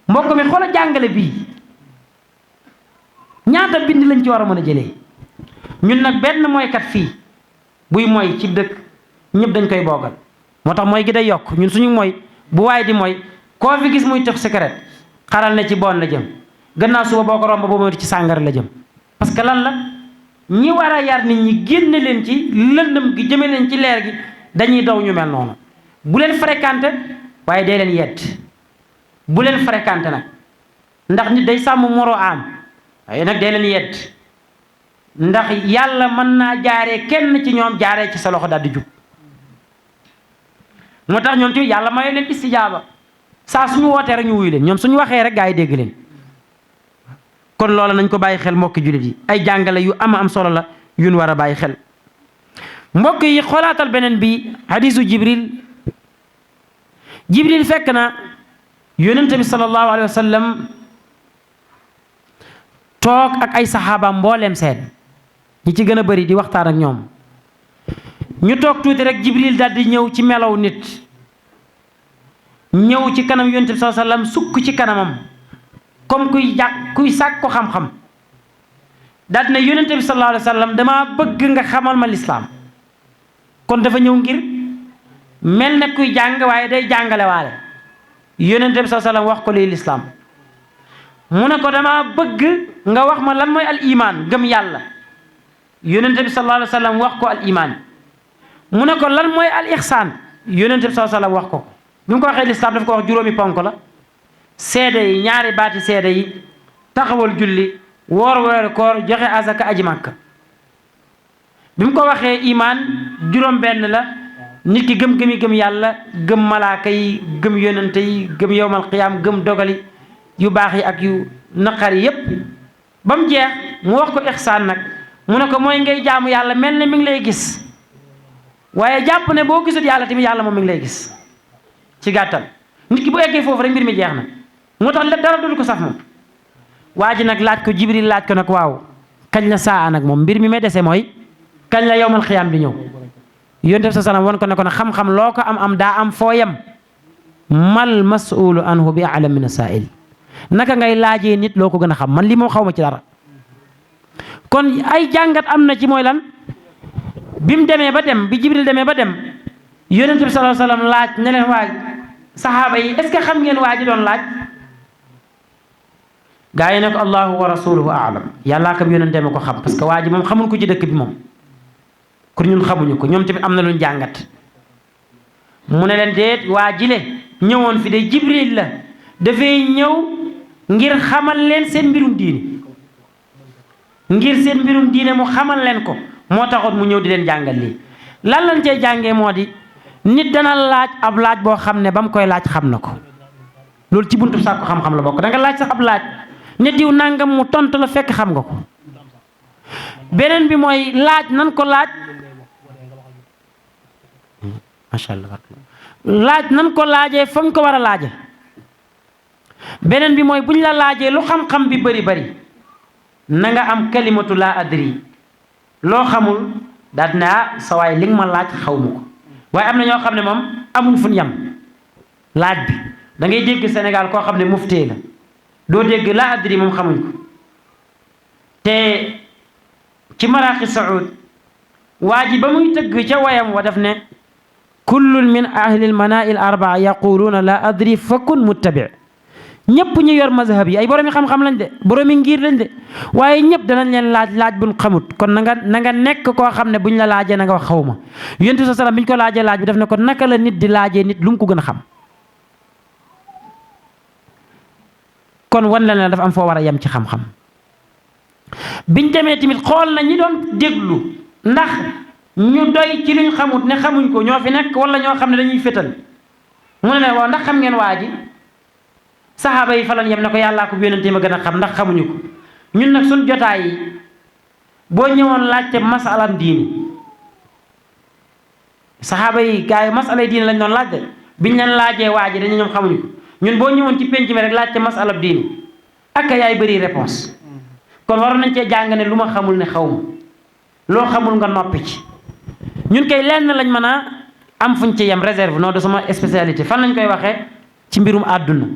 mbokk mi xoola jàngale bii ñaata bind lañ ci war a mën a jëlee ñun nag benn mooykat fii buy moy ci dëkk ñëpp dañ koy boogal moo tax mooy gi day yokk ñun suñu mooy bu waay di mooy koo fi gis muy tux cigarette xaral ne ci bon la jëm gannaaw suba boo ko romb boo moytu ci sàngara la jëm. parce que lan la ñi war a yar nit ñi génne leen ci lëndëm gi jëme leen ci leer gi dañuy daw ñu mel noonu bu leen fréquenté waaye day leen yedd bu leen fréquenté nag ndax nit day sàmm moro am waaye nag day leen yedd ndax yàlla mën naa jaaree kenn ci ñoom jaaree ci sa loxo daal di jub moo tax ñoom tamit yàlla may leen istijaaba saa suñu wootee rek ñu wuyu leen ñoom suñu waxee rek gaa yi dégg leen kon loola nañ ko bàyyi xel mbokki jullit yi ay jàngale yu am solo la yun war a bàyyi xel mbokk yi xoolaatal beneen bi hadisu jibril fekk na yonente bi sallallahu alayhi wa sallam toog ak ay saxaabaam mbooleem seen ñi ci gën a bëri di waxtaan ak ñoom ñu toog tuuti rek jibril daal di ñëw ci melow nit ñëw ci kanam yonente bi sallallahu alayhi wa sallam sukk ci kanamam comme kuy sàkk ko xam-xam daal ne yonente bi sallallahu alayhi wa sallam dama bëgg nga xamal ma lislaam kon dafa ñëw ngir mel ne kuy jàng waaye day jàngale waale yonente bi sallallahu alayhi wa sallam wax ko lii lislaam mu ne ko dama bëgg nga wax ma lan mooy al iman gëm yàlla yonente bi sallallahu alayhi wa sallam wax ko al iman mu ne ko lan mooy al ihsaan yonente bi sallallahu alayhi wa sallam wax ko bi mu ko waxee lislaam daf ko wax juróomi ponk la seede yi ñaari baati seede yi taxawal julli woor weeru koor joxe azaka aji màkka bi mu ko waxee iman juróom benn la nit ki gëm yàlla gëm malaaka yi gëm yonente yi gëm yowmal qiyaam gëm dogali yu baax yi ak yu naqari yépp ba mu jeex mu wax ko ihsaan nag mu ne ko mooy ngay jaamu yàlla mel ne mi ngi lay gis waaye jàpp ne boo gisut yàlla tamit yàlla moom mi ngi lay gis ci gàttal nit ki bu eggee foofu rek mbir mi jeex na moo tax dara dul ko saf moom waa ji nag laaj ko jibril laaj ko nag waaw kañ la saa nag moom mbir mi may dese mooy kañ la yowmal xiyaam di ñëw yonent bi sa salaam won ko ne ko nag xam-xam loo ko am daa am foo yem mal mas'ulu anhu bi a'lam min as-sa'il naka ngay laajee nit loo ko gën a xam man lii moom xaw ma ci dara kon ay jàngat am na ci mooy lan bi mu demee ba dem bi jibril demee ba dem yonent bi sallallahu alayhi wasallam laaj ne leen waaj saxaaba yi est-ce que xam ngeen waa ji doon laaj gaa yi ne ko allahu wa rasuluhu a'lam yàllaa kam yonente ma ko xam parce que waa ji moom xamul ko ci dëkk bi moom kon ñun xamuñu ko ñoom tamit am na luñ jàngat mu ne leen déet waa jile ñëwoon fi de jibril la dafay ñëw ngir xamal leen seen mbirum diine mu xamal leen ko moo taxoon mu ñëw di leen jàngal lii lan lañ cey jàngee moo di nit dana laaj ab laaj boo xam ne ba mu koy laaj xam na ko loolu ci buntu sàkku xam-xam la bokk da nga laaj sax ab laaj ne diw nangam mu tontu la fekk xam nga ko beneen bi mooy laaj nan ko laaj macha allah laaj nan ko laajee fa nga ko war a laaje beneen bi mooy bu ñu la laajee lu xam-xam bi bari na nga am kalimatu laa adri loo xamul daal dina sa waay li nga ma laaj xaw ma ko waaye am na ñoo xam ne moom amuñ fu ñu yem laaj bi da ngay dégg Sénégal koo xam ne muftee la doo dégg laa adri moom xamuñ ko te ci maraaxi Saoud waa ji ba muy tëgg ca wayam wa def ne kullun min ahli lmanaail arbaa yaquluuna laa adri fa kun muttabi ñëpp ñu yor mazhab yi ay boroomi xam-xam lañ de boroomi ngir lañ de waaye ñëpp danañ leen laaj buñ xamut kon na nga nekk koo xam ne buñ la laajee na nga wax xaw ma yonent bi sallam bi ñu ko laajee laaj bi daf ne ko naka la nit di laajee nit lu mu ko gën a xam kon wan la ne dafa am foo war a yem ci xam-xam biñ demee tamit xool na ñi doon déglu ndax ñu doy ci luñ xamut ne xamuñ ko ñoo fi nekk wala ñoo xam ne dañuy fétal mu ne leen waaw ndax xam ngeen waa ji saxaaba yi fa lañ yem ne ko yàllaa ko yónnante ma gën a xam ndax xamuñu ko ñun nag suñ jotaay yi boo ñëwoon laajte masalam diini saxaaba yi gars yi masalay diini lañ doon laaj de biñ leen laajee waa ji dañu ñoom xamuñu ko ñun boo ñëwoon ci penc mi rek laajte masalab diini ak yaay bëri réponse kon waroon nañ cee jàng ne lu ma xamul ne xaw ma loo xamul nga noppi ci ñun kay lenn lañ mën a am fuñ ci yem réserve non de sama spécialité fan lañ koy waxee ci mbirum àdduna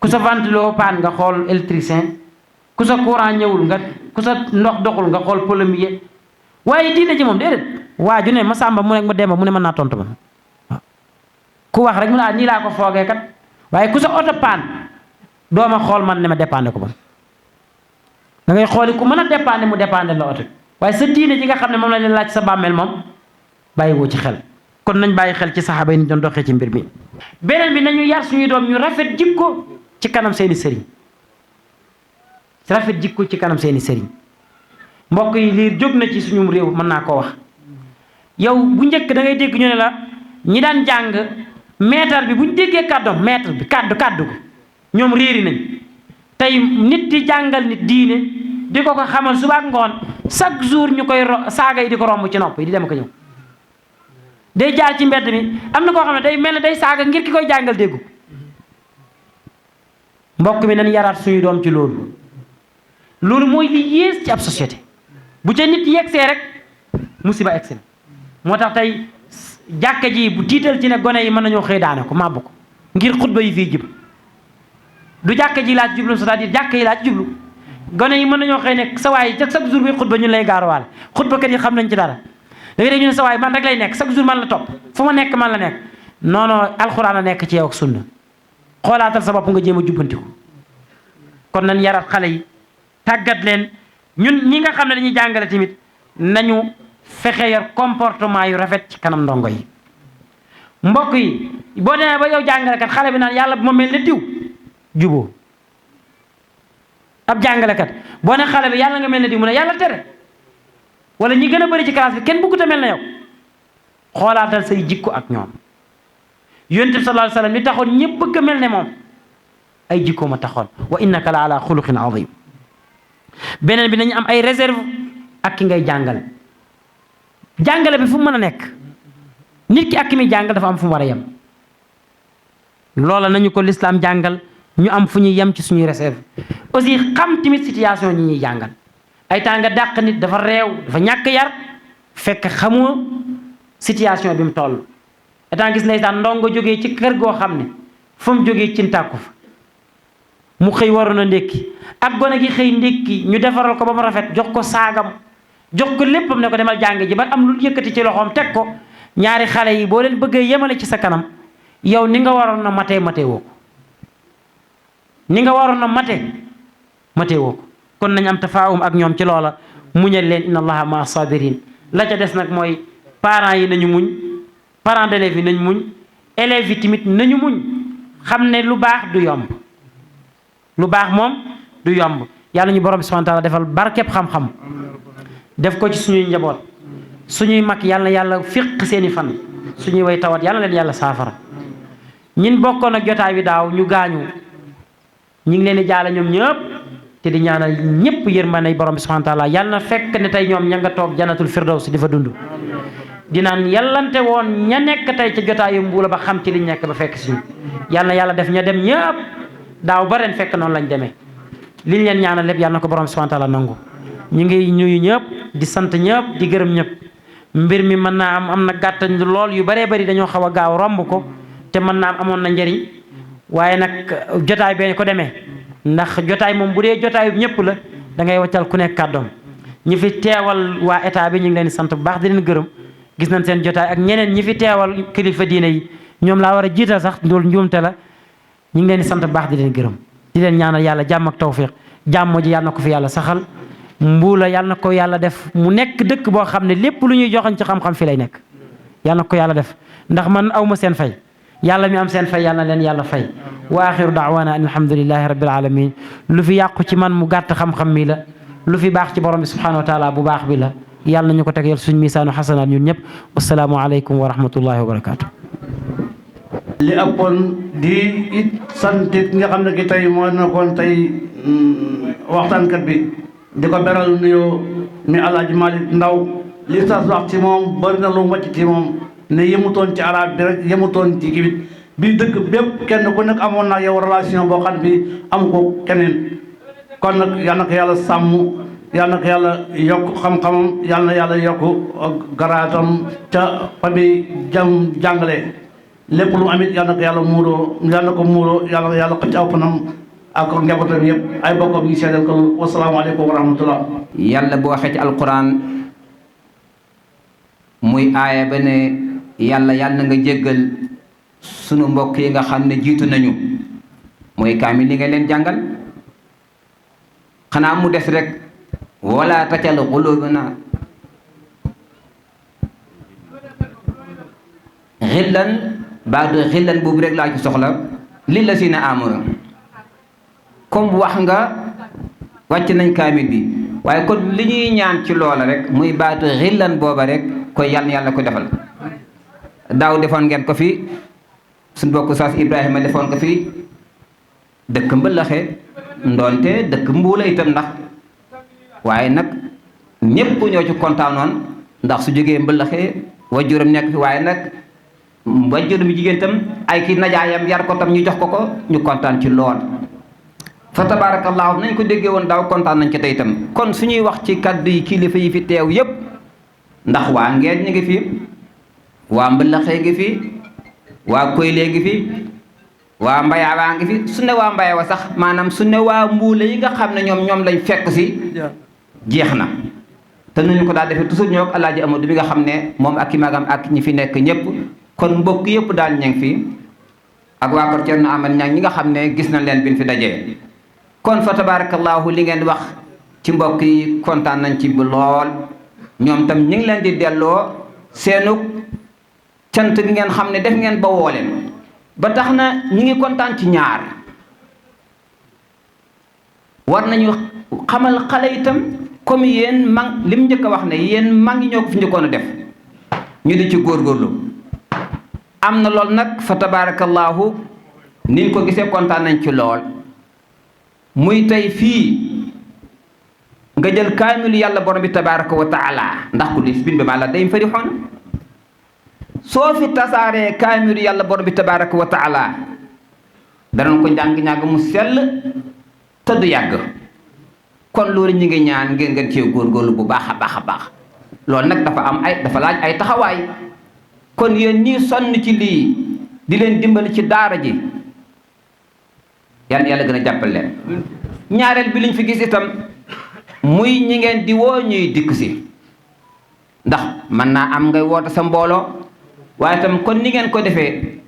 ku sa ventilo paan nga xool électricien ku sa courant ñëwul nga ku sa ndox doxul nga xool plombier waaye diine ji moom déedéet waa ju ne ma sàmba mu nekk ma demba mu ne mën naa tontu ma waaw ku wax rek mu ne nii laa ko foogee kat waaye ku sa oto paan doo ma xool man ne ma dépendre ko ba da ngay xooli ku mën a dépendre mu dépendre la oto waaye sa diine ji nga xam ne moom la leen laaj sa bàmmeel moom bàyyi woo ci xel kon nañ bàyyi xel ci saxaaba yi ni doon doxee ci mbir mi beneen bi nañu yar suñuy doom ñu rafet jikko ci kanam seeni sëriñ rafet jikko ci kanam seeni sëriñ mbokk yi liir jóg na ci suñu réew mën naa koo wax yow bu njëkk da ngay dégg ñu ne la ñi daan jàng maître bi bu ñu déggee kàddoom maître bi kàddu ko ñoom réeri nañ tey nit di jàngal nit diine di ko xamal suba ak ngoon chaque jour ñu koy saaga yi di ko romb ci nopp yi di dem ko ñëw day jaar ci mbedd mi am na koo xam ne day mel ne day saaga ngir ki koy jàngal déggu mbokk mi nañ yaraat suñu doom ci loolu mooy li yées ci ab société bu ca nit yegsee rek musiba egsi na moo tax tey jàkka ji bu tiital ci ne gone yi mën nañoo xëy daane ko màbb ko ngir xutba yi fii jib du jàkka ji laa ci jublu c'est-à-dire jàkka yi laa ci jublu gone yi mën nañoo xëy ne sa waay chaque jour bi xutba ñun lay gaaruwaale xutbakat yi xam nañ ci dara da ngay dégg ñu ne sa waay man rek lay nekk chaque jour man la topp fu ma nekk man la nekk non alxuraan a nekk ci yow ak sunna xoolaatal sa bopp nga jéem a jubbantiku kon nañ yarat xale yi tàggat leen ñun ñi nga xam ne dañuy jàngale tamit nañu fexe yor comportement yu rafet ci kanam ndongo yi mbokk yi boo demee ba yow jàngalekat xale bi naan yàlla bu ma mel ne diw juboo ab jàngalekat boo ne xale bi yàlla nga mel ne diw mu ne yàlla tere wala ñi gën a bëri ci classe bi kenn bëggut a mel na yow xoolaatal say jikko ak ñoom yonent bi sallallahu alayhi wa sallam li taxoon ñëpp bëgg a mel ne moom ay jikko ma taxoon wa innaka la ala xuluqin azim beneen bi nañu am ay réserve ak ki ngay jàngal jàngale bi fu mu mën a nekk nit ki ak ki muy jàngal dafa am fu mu war a yem loola nañu ko lislaam jàngal ñu am fu ñuy yem ci suñuy réserve aussi xam tamit situation ñi ñuy jàngal ay temps nga dàq nit dafa réew dafa ñàkk yar fekk xamoo situation bi mu toll étant gis ndeysaan ndongo jógee ci kër goo xam ne fa mu jógee ci tàkku fa mu xëy waroon a ndékki ak gone gi xëy ndékki ñu defaral ko ba mu rafet jox ko saagam jox ko léppam ne ko demal jàng ji ba am lu yëkkati ci loxoom teg ko ñaari xale yi boo leen bëggee yemale ci sa kanam yow ni nga waroon a matee woo ko ni nga waroon a matee woo ko kon nañ am tafaawum ak ñoom ci loola muñal leen inna allaha ma sabirin la ca des nag mooy parents yi nañu muñ parents d'élèves yi nañ muñ élèves yi tamit nañu muñ xam ne lu baax du yomb lu baax moom du yomb yàlla ñu borom bi subhanahu wa taala defal barkeb xam-xam def ko ci suñuy njaboot suñuy mag yàlla na yàlla fiq seeni fan suñuy way tawat yàlla na leen yàlla saafara ñin bokkoon ak jotaay bi daaw ñu gaañu ñu ngi leen di jaale ñoom ñëpp te di ñaanal ñëpp yërmande borom bi subhanahu wa taala yàlla na fekk ne tey ñoom ña nga toog janatul firdaws di fa dund dinaan yàllante woon ña nekk tey ca jotaayu mbuula ba xam ci liñ nekk ba fekk suñu yàlla na yàlla def ña dem ñëpp daaw ba ren fekk noonu lañ demee liñ leen ñaanal lépp yàlla na ko borom subhanahu wa taala nangu ñu ngi nuyu ñëpp di sant ñëpp di gërëm ñëpp mbir mi mën naa am na gàttañ lool yu baree bari dañoo xaw a gaaw romb ko te mën naa amoon na njëriñ waaye nag jotaay bee ko demee ndax jotaay moom bu dee jotaay bi ñëpp la da ngay waccal ku nekk kàddoom ñi fi teewal waa état bi ñu ngi leen di sant bu baax di leen gërëm gis nañ seen jotaay ak ñeneen ñi fi teewal kilifa diine yi ñoom laa war a jiital sax loolu njuumte la ñu ngi leen di sant bu baax di leen gërëm di leen ñaanal yàlla jàmm ak tawfiq jàmm ji yàlla na ko fi yàlla saxal mbuula yàlla na ko yàlla def mu nekk dëkk boo xam ne lépp lu ñuy joxañ ci xam-xam fi lay nekk yàlla na ko yàlla def ndax man awma seen fay yàlla mi am seen fay yàlla na leen yàlla fay wa axiru daawana an alhamdulillahi rabbil alamin lu fi yàqu ci man mu gàtt xam-xam mi la lu fi baax ci borom bi subhanahu wa taala bu baax bi la yàlla nañu ko tegal suñ misaanu xasanaat ñun ñëpp wasalaamu aleykum wa rahmatullahi wa barakatuh li ëppoon di it santit nga xam ne ki tey moo nekkoon tey waxtaankat bi di ko beral nuyoo mi Alaaji Malick Ndaw li sas wax ci moom bari na lu wàcc ci moom ne yemutoon ci arab bi rek yemutoon ci kibit bi dëkk bépp kenn ku nekk amoon na yow relation boo xam bi am ko keneen kon nag yal na ko yàlla sàmm yal na ko yàlla yokk xam-xamam yal na yàlla yokk garaatam ca fa bi jàngale lépp lu amit yal na ko yàlla muuroo yal na ko muuroo yal na yàlla xëcc aw fanam ak njabootam yëpp ay bokkam ñu seedal ko wasalaamaaleykum wa rahmatullah. yàlla bu waxee ci alquran muy aaya ba ne yàlla na nga jéggal sunu mbokk yi nga xam ne jiitu nañu mooy kaamil li nga leen jàngal xanaa mu des rek wala tacal xulubuna xillan baadu xillan boobu rek laa ci soxla li la si na amul comme wax nga wàcc nañ kaamil bi waaye kon li ñuy ñaan ci loola rek muy baatu xillan booba rek koy yàlla ko defal daaw defoon ngeen ko fi suñ bokk saas Ibrahima defoon ko fi dëkk mbëllaxe ndoonte dëkk mbuula itam ndax waaye nag ñépp ñoo ci kontaanoon ndax su jógee mbëllaxe wajuram nekk fi waaye nag wajuram jigéen tam ay ki najaayam yar ko tam ñu jox ko ñu kontaan ci lool fa tabaarakallaahu nañ ko déggee woon daaw kontaan nañ ci tey itam kon suñuy wax ci kaddu yi kilifa yi fi teew yépp ndax waa ngeen ñu ngi fi waa mbëllaxee ngi fi waa koyle ngi fi waa mbayawaa ngi fi su ne waa mbayawa sax maanaam su ne waa mbuule yi nga xam ne ñoom lañ fekk si jeex na te nuñu ko daal defee toujours ñoo ak Alaaji Amadou bi nga xam ne moom ak i magam ak ñi fi nekk ñëpp kon mbokk yëpp daal ña ngi fi ak waa kër Cerno Amal ñi nga xam ne gis nañ leen bi ñu fi dajee kon fa tabarakallahu li ngeen wax ci mbokk yi kontaan nañ ci bu lool ñoom tam ñu ngi leen di delloo seenu cant gi ngeen xam ne def ngeen ba woo leen ba tax na ñu ngi kontaan ci ñaar war nañu xamal xale itam comme yéen mag li mu njëkk a wax ne yéen mag ñi ñoo ko fi njëkkoon a def ñu di ci góorgóorlu am na lool nag fa tabarakallahu niñ ko gisee kontaan nañ ci lool muy tey fii nga jël kaamilu yàlla borom bi tabaraka wa taala ndax ku lis bin bi maa la day farixoon soo fi tasaaree kaamilu yàlla borom bi tabaraka wa taala danañ ko njàng-njàng mu sell te du yàgg kon loolu ñu ngi ñaan ngeen cee góorgóorlu bu baax a baax a baax loolu nag dafa laaj ay taxawaay kon yéen ñii sonn ci lii di leen dimbali ci daara ji yàlla gën a jàppal leen ñaareel bi liñ fi gis itam muy ñi ngeen di woo ñuy dikk si ndax mën naa am ngay woote sa mbooloo waaye itam kon ni ngeen ko defee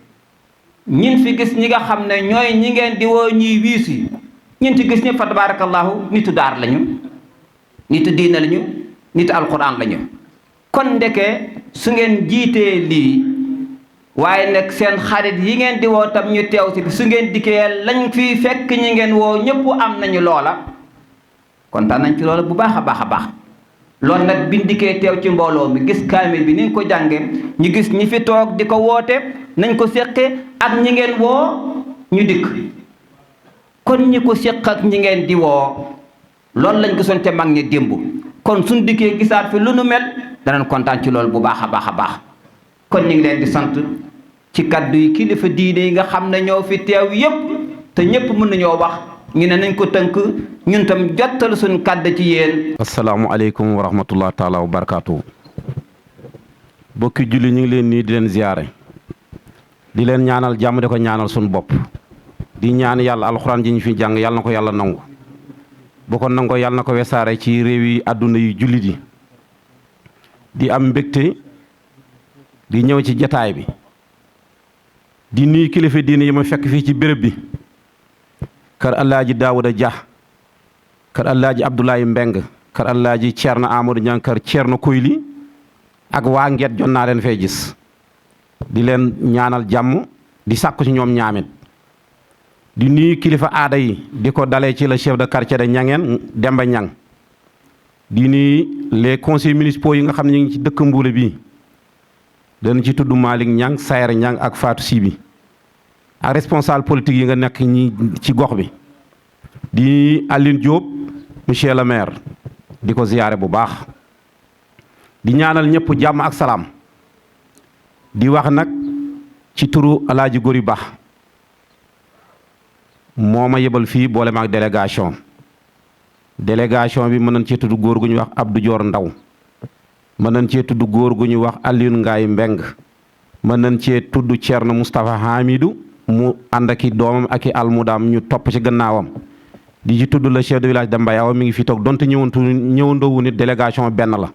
ñin fi gis ñi nga xam ne ñooy ñi ngeen di woo ñuy wiisi ñin ci gis ñëpp fa tabarakallahu nitu daar lañu nitu diina lañu nitu alquran lañu kon ndeke su ngeen jiitee lii waaye nag seen xarit yi ngeen di woo tam ñu teew si su ngeen dikkee lañ fi fekk ñi ngeen woo ñëpp am nañu loola kontaan nañ ci loola bu baax a baax a baax loolu nag biñ dikkee teew ci mbooloo mi gis kaamil bi ni nga ko jànge ñu gis ñi fi toog di ko woote nañ ko séqe ak ñi ngeen woo ñu dikk kon ñi ko séq ak ñi ngeen di woo loolu lañ gisoon te mag ñi démb kon suñ dikkee gisaat fi lu nu mel danañ kontaan ci loolu bu baax a baax a baax kon ñu ngi leen di sant ci kaddu yi kilifa diine yi nga xam ne ñoo fi teew yépp te ñépp mën nañoo wax ñu ne nañ ko tënk ñun tam jottal suñ kaddu ci yéen. asalaamualeykum wa rahmatullah taala wa barakaatu. bokki julli ñu ngi leen nii di leen ziyaare di leen ñaanal jàmm di ko ñaanal suñu bopp di ñaan yàlla alxuraan ji ñu fi jàng yàlla na ko yàlla nangu bu ko nangoo yàlla na ko wesaare ci réew yi àdduna yu jullit yi di am mbégte di ñëw ci jataay bi di nuyu kilifa diine yi ma fekk fii ci béréb bi kër Alaaji Daawuda Dia kër Alaaji Abdoulaye Mbeng kër Alaaji Ceerno Amadou Ñang kër Ceerno Koyli ak waa Ngeet jot naa leen fay gis di leen ñaanal jàmm di sàkku ci ñoom ñaamit di nuyu kilifa aada yi di ko dalee ci le chef de quartier de Ñangeen Demba Ñang di nuyu les conseils municipaux yi nga xam ne ñu ngi ci dëkk Mbuule bii dana ci tudd Malick Ñang Sayer Ñang ak Fatou Sibi ak responsable politique yi nga nekk ñi ci gox bi di Aline Diop monsieur le maire di ko ziyaare bu baax di ñaanal ñëpp jàmm ak salaam di wax nag ci turu Alaaji Gori Ba moo ma yebal fii boole ma ak délégation bi mën nañ cee tudd góor gu ñuy wax Abdou Dior Ndaw mën nañ cee tudd góor gu ñuy wax Alioune Ngaye Mbeng mën nañ cee tudd Thierno Moustapha Hamidou mu ànd ak i doomam ak i almudaam ñu topp ci gannaawam di ci tudd le chef de village de Mbaye Awa mi ngi fi toog donte ñëwandoowu nit délégation benn la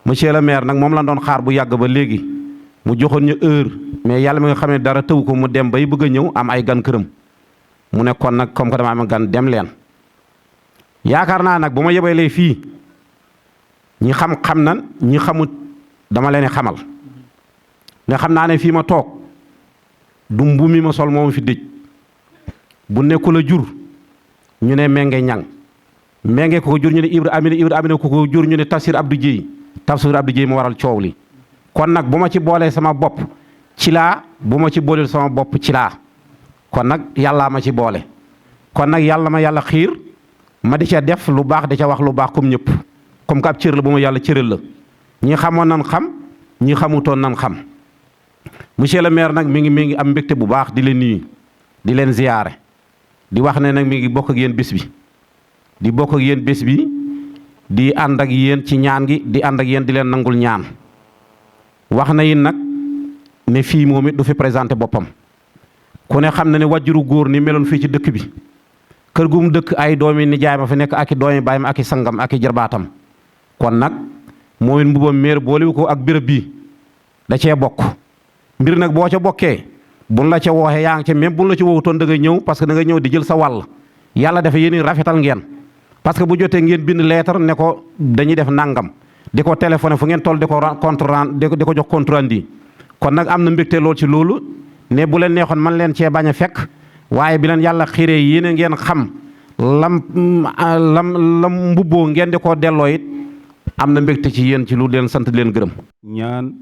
monsieur le maire nag moom la doon xaar bu yàgg ba léegi mu joxoon ñu heure mais yàlla mi nga xam ne dara tëw ko mu dem bay bëgg a ñëw am ay gan këram mu ne kon nag comme que dama am gan dem leen yaakaar naa nag bu ma yebalee fii ñi xam nan ñi xamut dama leen xamal nga xam naa ne fii ma toog du mbu mi ma sol moom fi dëj bu nekkul a jur ñu ne Menge Ñang Menge ko jur ñu ne Ibra Amina ko jur ñu ne Tafsir Abdou Dieye ma waral coow li kon nag bu ma ci boolee sama bopp ci laa bu ma ci booleel sama bopp ci laa kon nag yàllaa ma ci boole kon nag yàlla ma yàlla xiir ma di ca def lu baax di ca wax lu baax comme ñëpp comme que ab cër la bu ma yàlla cëral la ñi xamoon nan xam ñi xamutoon nan xam monsieur le maire nag mi ngi am mbégte bu baax di leen nuyu di leen ziyaare di wax ne nag mi ngi bokk ak yéen bés bi di bokk ak yéen bés bi di ànd ak yéen ci ñaan gi di ànd ak yéen di leen nangul ñaan wax na yéen nag ne fii moom it du fi présenté boppam ku ne xam na ne wàjjuru góor ni meloon fii ci dëkk bi kër gu mu dëkk ay doomi nijaay ma fi nekk ak i doomi baay ma ak i sangam ak i jarbaatam kon nag moom it mbubam maire boolewu ko ak béréb bii da cee bokk mbir nag boo ca bokkee buñ la ca wooxee yaa ngi ca même buñ la ci woowutoon da nga ñëw parce que da nga ñëw di jël sa wàll yàlla dafa yéen rafetal ngeen parce que bu jotee ngeen bind lettre ne ko dañuy def nangam di ko téléphoné fu ngeen toll di ko di ko jox compte rendu kon nag am na mbégte lool ci loolu ne bu leen neexoon man leen cee bañ a fekk waaye bi leen yàlla xiiree yéen ngeen xam lam mbubboo ngeen di ko delloo it am na mbégte ci yéen ci lu leen sant di leen gërëm. ñaan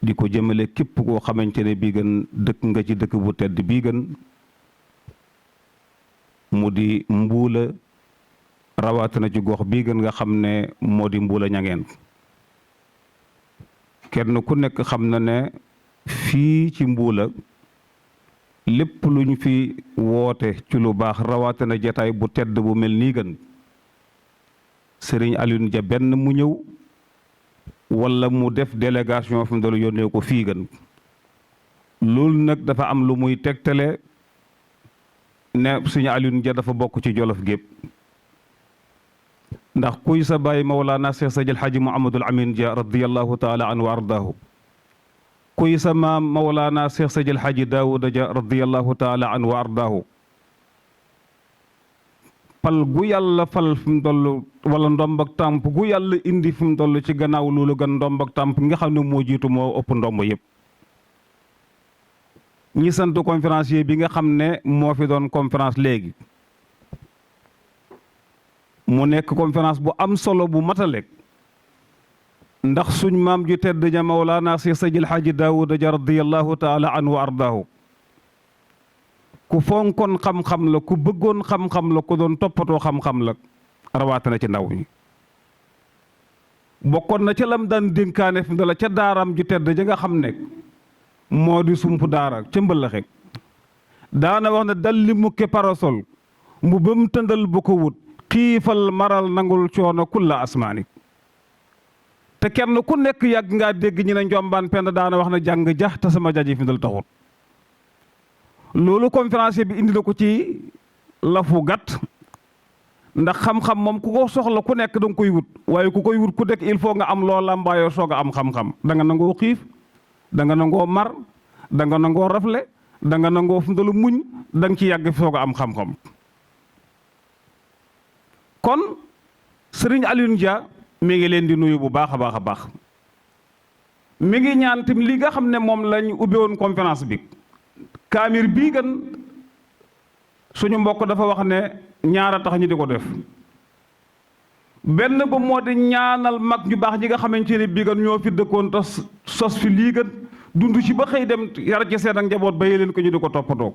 di ko jëmale képp koo xamante ne bii gën dëkk nga ci dëkk bu tedd bii gën mu di Mbuula rawatina ci gox bii gën nga xam ne moo di Mbuula Ñangeen kenn ku nekk xam na ne fii ci Mbuula lépp lu ñu fi woote ci lu baax rawatina jataay bu tedd bu mel nii gën Serigne Alioune Dia benn mu ñëw wala mu def délégation fi mu doon yónnee ko fii gën loolu nag dafa am lu muy tegtale ne Serigne Alioune Dia dafa bokk ci Jolof gépp ndax kuy sa baay Mawlana Cheikh Sadil Hadji Mouhamadul Amin Dia radiyallahu taala anhu wa ardaahu kuy sa maam Mawlana Cheikh Sadil Hadji Daouda Dia radiyallahu taala anhu wa ardaahu fal gu yàlla fal fi mu toll wala ndomb ak tàmp gu yàlla indi fi mu toll ci gannaaw loolu gan ndomb ak tàmp nga xam ne moo jiitu moo ëpp ndomb yëpp ñi sant conférencier bi nga xam ne moo fi doon conférence léegi mu nekk conférence bu am solo bu mataleeg ndax suñ maam ju tedd ja Mawlaana Cheikh Sadil Hadji Daouda Dia radiyallahu taala anhu wa ardaahu ku fonkoon xam-xam la ku bëggoon xam-xam la ku doon toppatoo xam-xam la rawatina ci ndaw ñi bokkoon na ca lam daan dénkaane fi mu la ca daaraam ju tedd ja nga xam ne moo di sump daara ca mbëllaxek daana wax ne dal li mukke parasol mu bam tëndal bu ko wut xiifal maral nangul coono kulla asmaani te kenn ku nekk yàgg ngaa dégg ñi ne njombaan pend daana wax na jàng jax te sama jaji fi mu dal taxut loolu conférencier bi indi na ko ci lafu gàtt ndax xam-xam moom ku ko soxla ku nekk danga koy wut waaye ku koy wut ku nekk il faut nga am loo làmbaayoo soog a am xam-xam da nga nangoo xiif da nga nangoo mar da nga nangoo rafle da nga nangoo fundalu muñ da nga ci yàgg soog a am xam-xam kon Serigne Alioune Dia mi ngi leen di nuyu bu baax a baax a baax mi ngi ñaan tam li nga xam ne moom lañ ubbe woon conférence bi kaamir bii gën suñu mbokk dafa wax ne ñaara tax ñu di ko def benn ba moo di ñaanal mag ñu baax ñi nga xamante ne bii gën ñoo fi dëkkoon te sos fi lii gën dund ci ba xëy dem yar ci seen ak njaboot bàyyi leen ko ñu di ko toppatoo.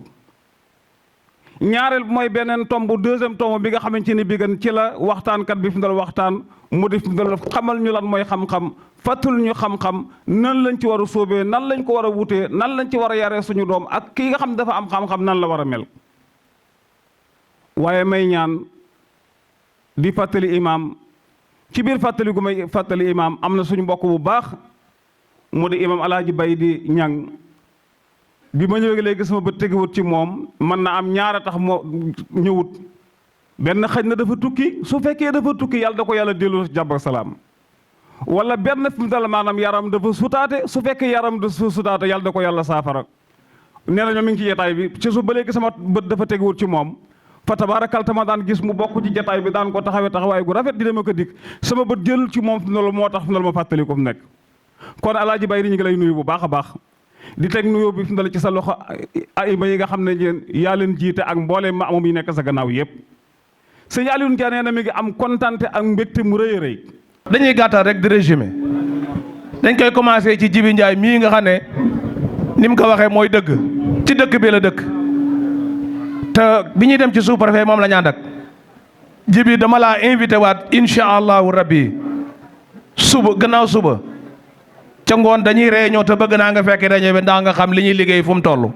ñaareel mooy beneen tomb deuxième tomb bi nga xamante ni bi gan ci la waxtaankat bi fi mu dal waxtaan mu def fi mu dal xamal ñu lan mooy xam-xam fàttali ñu xam-xam nan lañ ci war a sóobee nan lañ ko war a wutee nan lañ ci war a yaree suñu doom ak kii nga xam dafa am xam-xam nan la war a mel. waaye may ñaan di fàttali imaam ci biir fàttali gu may fàttali imaam am na suñu mbokk bu baax mu di imaam Alaaji Bay di ñang bi ma ñëwee léegi sama bët tegiwut ci moom mën na am ñaara tax moo ñëwut benn xëj na dafa tukki su fekkee dafa tukki yàlla da ko yàlla dellu jàmm ak salaam wala benn fi mu dal maanaam yaram dafa sutaate su fekkee yaram dafa sutaate yàlla da ko yàlla saafara nee na ñoom mi ngi ci jataay bi ci su ba léegi sama bët dafa tegiwut ci moom fa tabaarakal tama daan gis mu bokk ci jataay bi daan ko taxawee taxawaay gu rafet di dema ko dikk sama bët jëlul ci moom fi mu moo tax fi ma fàttali ko fu nekk kon Alaaji Bay ñu ngi lay nuyu bu baax a baax di teg nuyoo bi fi mu ci sa loxo ayima yi nga xam ne yéen yaa leen jiite ak mbooleem ma moom yi nekk sa gannaaw yëpp sëñ Alioune Dia nee na mi ngi am kontante ak mbégte mu rëy a rëy. dañuy gàttal rek di résumé dañ koy commencé ci Jibi Njaay mii nga xam ne ni mu ko waxee mooy dëgg ci dëkk bi la dëkk te bi ñuy dem ci sous-préfet moom la ñu ànd ak Jibi dama laa invité waat incha allahu rabbi suba gannaaw suba. ca ngoon dañuy réunion te bëgg naa nga fekkee réunion bi ndax nga xam li ñuy liggéey fu mu toll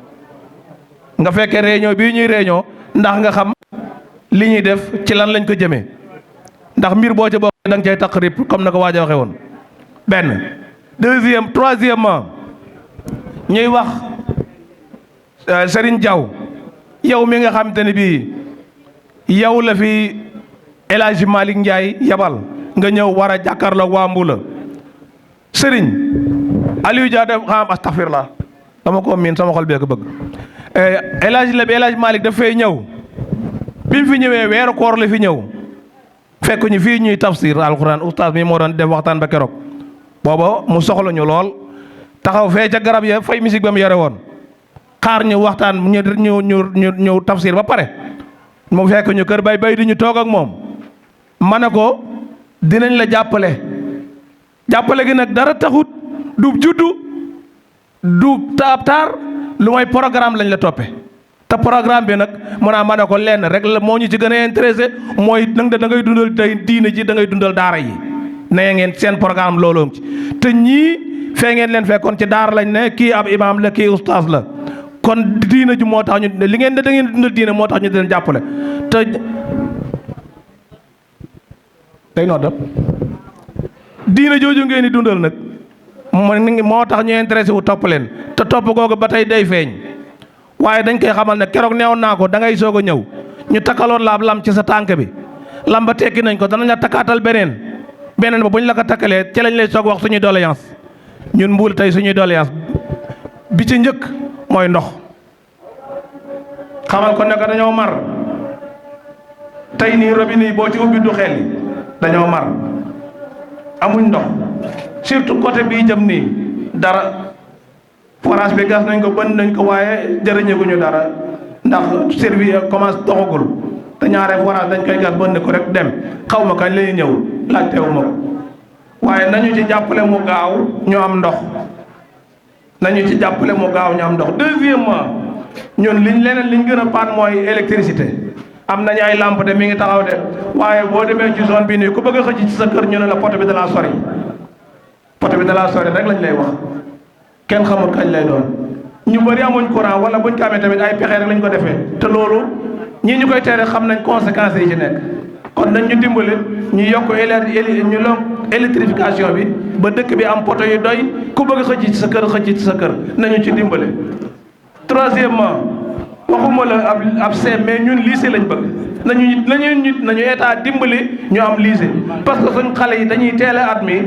nga fekkee réunion bii ñuy réunion ndax nga xam li ñuy def ci lan lañ ko jëmee ndax mbir boo ca bokk da nga cay taqrib comme na ko waaj a waxee woon benn troisièmement ñuy wax Serigne Diaw yow mi nga xam te ne bii yow la fi El Hadji Malick Ndiaye yabal nga ñëw war a jàkkaarloog waa Mbula Serigne Aliou Dia def xam astaghfirullah dama ko miin sama xol bee ko bëgg El Hadji Malick daf fay ñëw bi mu fi ñëwee weeru koor la fi ñëw fekk ñu fii ñuy tafsir alquran oustaz mi moo doon def waxtaan ba keroog booba mu soxla ñu lool taxaw fee ca garab ya fay musique ba mu yore woon xaar ñu waxtaan ñu tafsir ba pare mu fekk ñu kër bay di ñu toog ak moom ma ne ko dinañ la jàppale gi nag dara taxut du juddu du taar lu mooy programme lañ la toppe te programme bi nag ma ne ko lenn rek la moo ñu ci gën a intéressé mooy da ngay dundal tey diine ji da ngay dundal daara yi nee ngeen seen programme looloom ci te ñii fee ngeen leen fekkoon ci daara lañ ne kii ab imaam la kii ustaas la kon diine ji moo tax ñu li ngeen ne da ngeen dundal diine moo tax ñu di leen jàppale te tey noo def diine jooju ngeen di dundal nag moo tax ñu intéressé wu topp leen te topp googu ba tey day feeñ waaye dañ koy xamal ne keroog neewoon naa ko da ngay soog a ñëw ñu takkaloon la ab lam ci sa tànk bi lam ba tekki nañ ko danañ la takkaatal beneen ba bu ñu la ko takkalee ci lañ lay soog wax suñuy doléance ñun Mbuul tey suñuy doléance bi ci njëkk mooy ndox xamal ko ne ko dañoo mar tey nii robinet yi boo ci ubbi du xel yi dañoo mar amuñ ndox surtout côté bii jëm nii dara forage bi gas nañ ko bënn nañ ko waaye jërëñëguñu dara ndax service commence doxagul te ñaare forage dañ koy gas bënn ko rek dem xaw ma kañ lay ñëw laajtewu ma ko waaye nañu ci jàppale mu gaaw ñu am ndox nañu ci jàppale mu gaaw ñu am ndox deuxièmement ñun leneen liñ gën a paan mooy électricité am nañu ay lampe de mi ngi taxaw de waaye boo demee ci zone bi nii ku bëgg a xëcc ci sa kër ñu ne la poto bi da laa sori rek lañ lay wax kenn xamul kañ lay doon ñu bëri amuñ courant wala buñ ko amee tamit ay pexe rek lañ ko defee te loolu ñii ñu koy tere xam nañ conséquences yi ci nekk kon nañ ñu dimbale ñu yokk électrification bi ba dëkk bi am poto yu doy ku bëgg a xëcc ci sa kër xëcc ci sa kër nañu ci dimbale. troisièmement waxuma la ab CEM mais ñun lycée lañ bëgg nañu état dimbali ñu am lycée parce que suñ xale yi dañuy teel a admis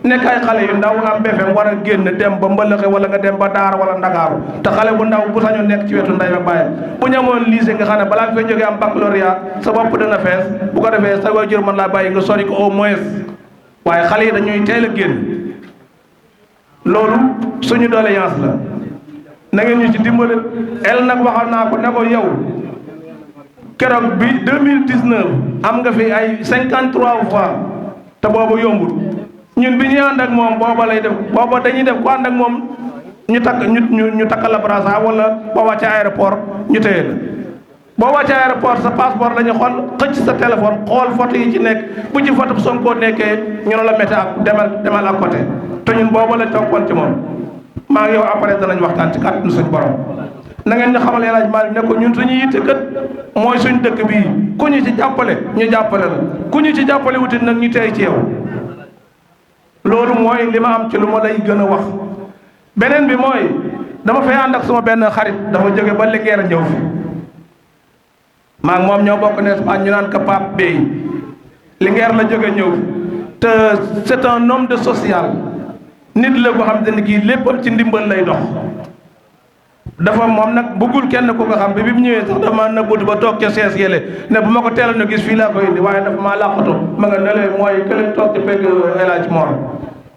nekk ay xale yu ndaw am BFEM war a génn dem ba mbëlëxe wala nga dem ba Daara wala Ndakaaru te xale bu ndaw bu sañoon nekk ci wetu ndey ak baayam bu ñu amoon lycée nga xam ne balaa nga fay jógee am baccalauréat sa bopp dana fees bu ko defee sa waajur mën laa bàyyi nga sori ko au moins waaye xale yi dañuy teel a génn loolu suñu doléance la na ngeen ñu ci dimbale el nag waxal naa ko ne ko yow keroog bi 2019 am nga fi ay 53 fois te boobu yombul ñun bi ñuy ànd ak moom booba lay def booba dañuy def ku ànd ak moom ñu takkal la brassard wala boo wàccee aéroport ñu téye la boo wàccee aéroport sa passeport la ñu xool xëcc sa téléphone xool photo yi ci nekk bu ci photo Sonko nekkee ñu ne la métti ak demal à côté te ñun boobu lañ toppoon ci moom maa ngi yow après danañ waxtaan ci kàttanu suñu borom na ngeen ñu xamal El Hadj Malick ne ko ñun suñu yitte kët mooy suñ dëkk bii ku ñu ci jàppale ñu jàppale la ku ñu ci jàppale wutit nag ñu tey ci yow loolu mooy li ma am ci lu ma lay gën a wax. beneen bi mooy dama fay ànd ak suma benn xarit dafa jóge ba Linguère ñëw fi maa ngi moom ñoo bokk ne Espagne ñu naan ko Pape Bey Linguère la jóge ñëw fi te c'est un homme de social nit la ko xam te ne kii léppam ci ndimbal lay dox dafa moom nag bëggul kenn ku nga xam bi mu ñëwee sax dafa ma nëbbutu ba toog ca sees yële ne bu ma ko teeloon a gis fii laa koy indi waaye dafa maa làqatu ma nga nelee mooy kële toog ci pegg El Hadj Mor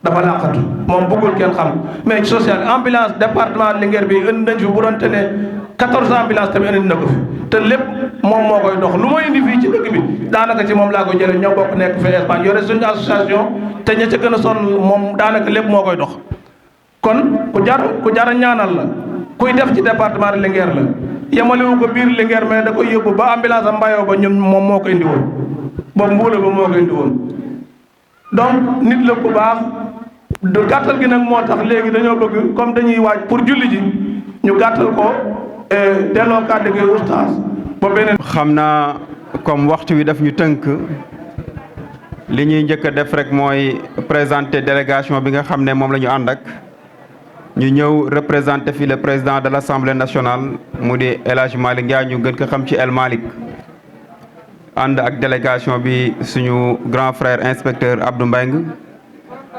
dafa làqatu moom bëggul kenn xam mais social ambulance département Linguère bi indi nañ fi bu doon te ne 14 ambulance tamit indi na ko fi te lépp moom moo koy dox lu ma indi fii ci dëkk bi daanaka ci moom laa ko jëlee ñoo bokk nekk fi Espagne yore suñu association te ña ca gën a sonn moom daanaka lépp moo koy dox kon ku jar a ñaanal la kuy def ci département de Linguère la yemalewu ko biir Linguère mais da koy yóbbu ba ambulance am mbayoo ba ñun moom moo ko indi woon boobu mbuula ba moo ko indi woon donc nit la ku baax du gàttal gi nag moo tax léegi dañoo bëgg comme dañuy waaj pour julli ji ñu gàttal ko delloo kàddu gi oustaz ba beneen. xam naa comme waxtu wi daf ñu tënk li ñuy njëkk a def rek mooy présenter délégation bi nga xam ne moom la ñu ànd ak ñu ñëw représenter fi le président de l'Assemblée nationale mu di El Hadj Malick Ndiaye ñu gën ko xam ci El Malick ànd ak délégation bi suñu grand frère inspecteur Abdou Mbengue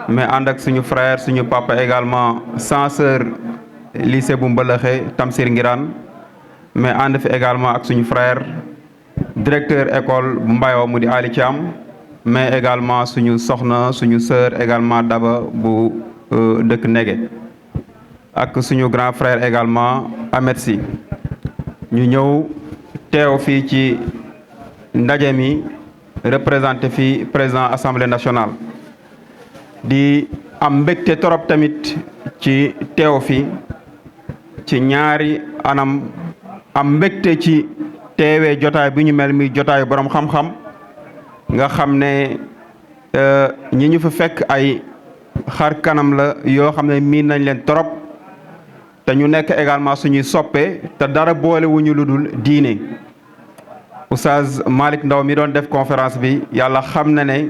mais ànd ak suñu frère suñu papa également censeur lycée bu Mbalaxe Tamsir Ngiraan mais ànd fi également ak suñu frère directeur école bu Mbayoo mu di Ali Thiam mais également suñu soxna suñu sœur également Daba bu dëkk Nege ak suñu grand frère également Ahmed Sy ñu ñëw teew fii ci ndaje mi représenté fii président assemblée nationale di am mbégte torop tamit ci teew fi ci ñaari anam am mbégte ci teewee jotaay bi ñu mel mi jotaayu borom xam-xam nga xam ne ñi ñu fa fekk ay xar kanam la yoo xam ne miin nañ leen torop te ñu nekk également suñuy soppe te dara boole wuñu lu dul diine Oustaz Malick Ndaw mi doon def conférence bi yàlla xam na ne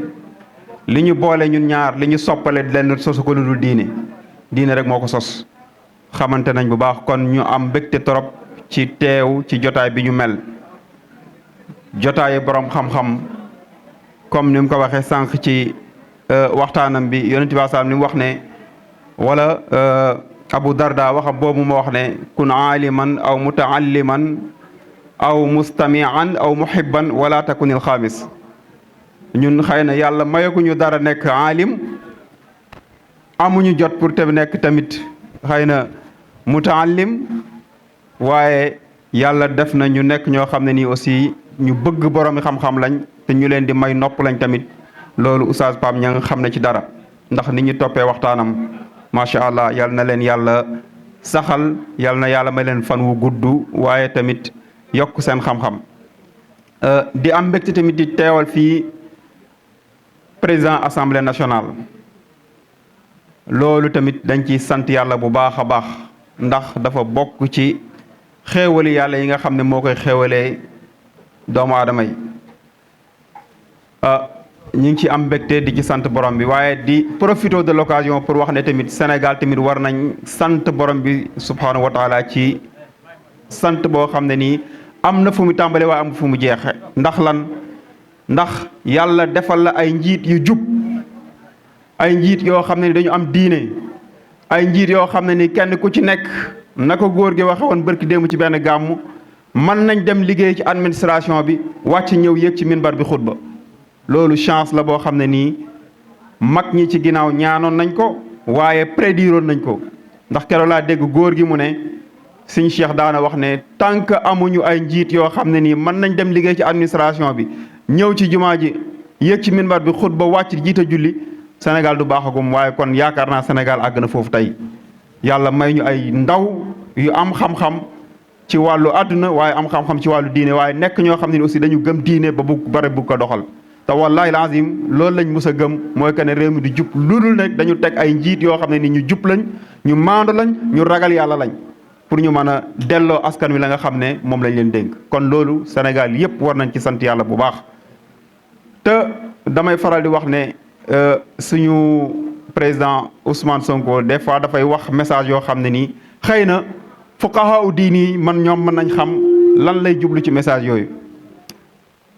li ñu boole ñun ñaar li ñu soppale lenn sosu ko lu dul diine rek moo ko sos xamante nañ bu baax kon ñu am mbégte torop ci teew ci jotaay bi ñu mel jotaayu borom xam-xam comme ni mu ko waxee sànq ci waxtaanam bi yonent bi sallam ni mu wax ne wala Abu Darda waxam boobu ma wax ne kun aaliman aw mutaalliman aw mustamian aw muhibban wala takunil xaamis ñun xëy na yàlla mayaguñu dara nekk aalim amuñu jot pour te nekk tamit xëy na mutaallim waaye yàlla def na ñu nekk ñoo xam ne nii aussi ñu bëgg borom xam-xam lañ te ñu leen di may nopp lañ tamit loolu Oustaz Pape Niang xam na ci dara ndax ni ñu toppee waxtaanam macha allah yal na leen yàlla saxal yal na yàlla may leen fan wu gudd waaye tamit yokk seen xam-xam di am mbégte tamit di teewal fii président assemblée nationale loolu tamit dañ ciy sant yàlla bu baax a baax ndax dafa bokk ci xéewali yàlla yi nga xam ne moo koy xéewalee doomu aadama yi ñu ngi ci am mbégte di ci sant borom bi waaye di profiter de l'occasion pour wax ne tamit Sénégal tamit war nañ sant borom bi subhanahu wa taala ci sant boo xam ne nii am na fu mu tàmbale waaye am fu mu jeexe ndax lan ndax yàlla defal la ay njiit yu jub ay njiit yoo xam ne ni dañu am diine ay njiit yoo xam ne ni kenn ku ci nekk na ko góor gi waxe woon bërki démb ci benn gàmmu mën nañ dem liggéey ci administration bi wàcc ñëw yéeg ci minbar bi xutba loolu chance la boo xam ne nii mag ñi ci ginnaaw ñaanoon nañ ko waaye prédiroon nañ ko ndax keroog laa dégg góor gi mu ne Sëñ Cheikh daana wax ne tant que amuñu ay njiit yoo xam ne nii mën nañ dem liggéey ci administration bi ñëw ci jumaa ji yéeg ci minbar bi xutba wàcc jiite julli Sénégal du baaxagum waaye kon yaakaar naa Sénégal àgg na foofu tey yàlla may ñu ay ndaw yu am xam-xam ci wàllu àdduna waaye am xam-xam ci wàllu diine waaye nekk ñoo xam ne aussi dañu gëm diine ba bu bare bu ko doxal te wallahi lazim loolu lañ mus a gëm mooy que ne réew mi du jub ludul nag dañu teg ay njiit yoo xam ne ni ñu jub lañ ñu maandu lañ ñu ragal yàlla lañ pour ñu mën a delloo askan wi la nga xam ne moom lañ leen dénk kon loolu Sénégal yépp war nañ ci sant yàlla bu baax te damay faral di wax ne suñu président Ousmane Sonko des fois dafay wax message yoo xam ne nii xëy na fuqaha u diini man ñoom mën nañ xam lan lay jublu ci message yooyu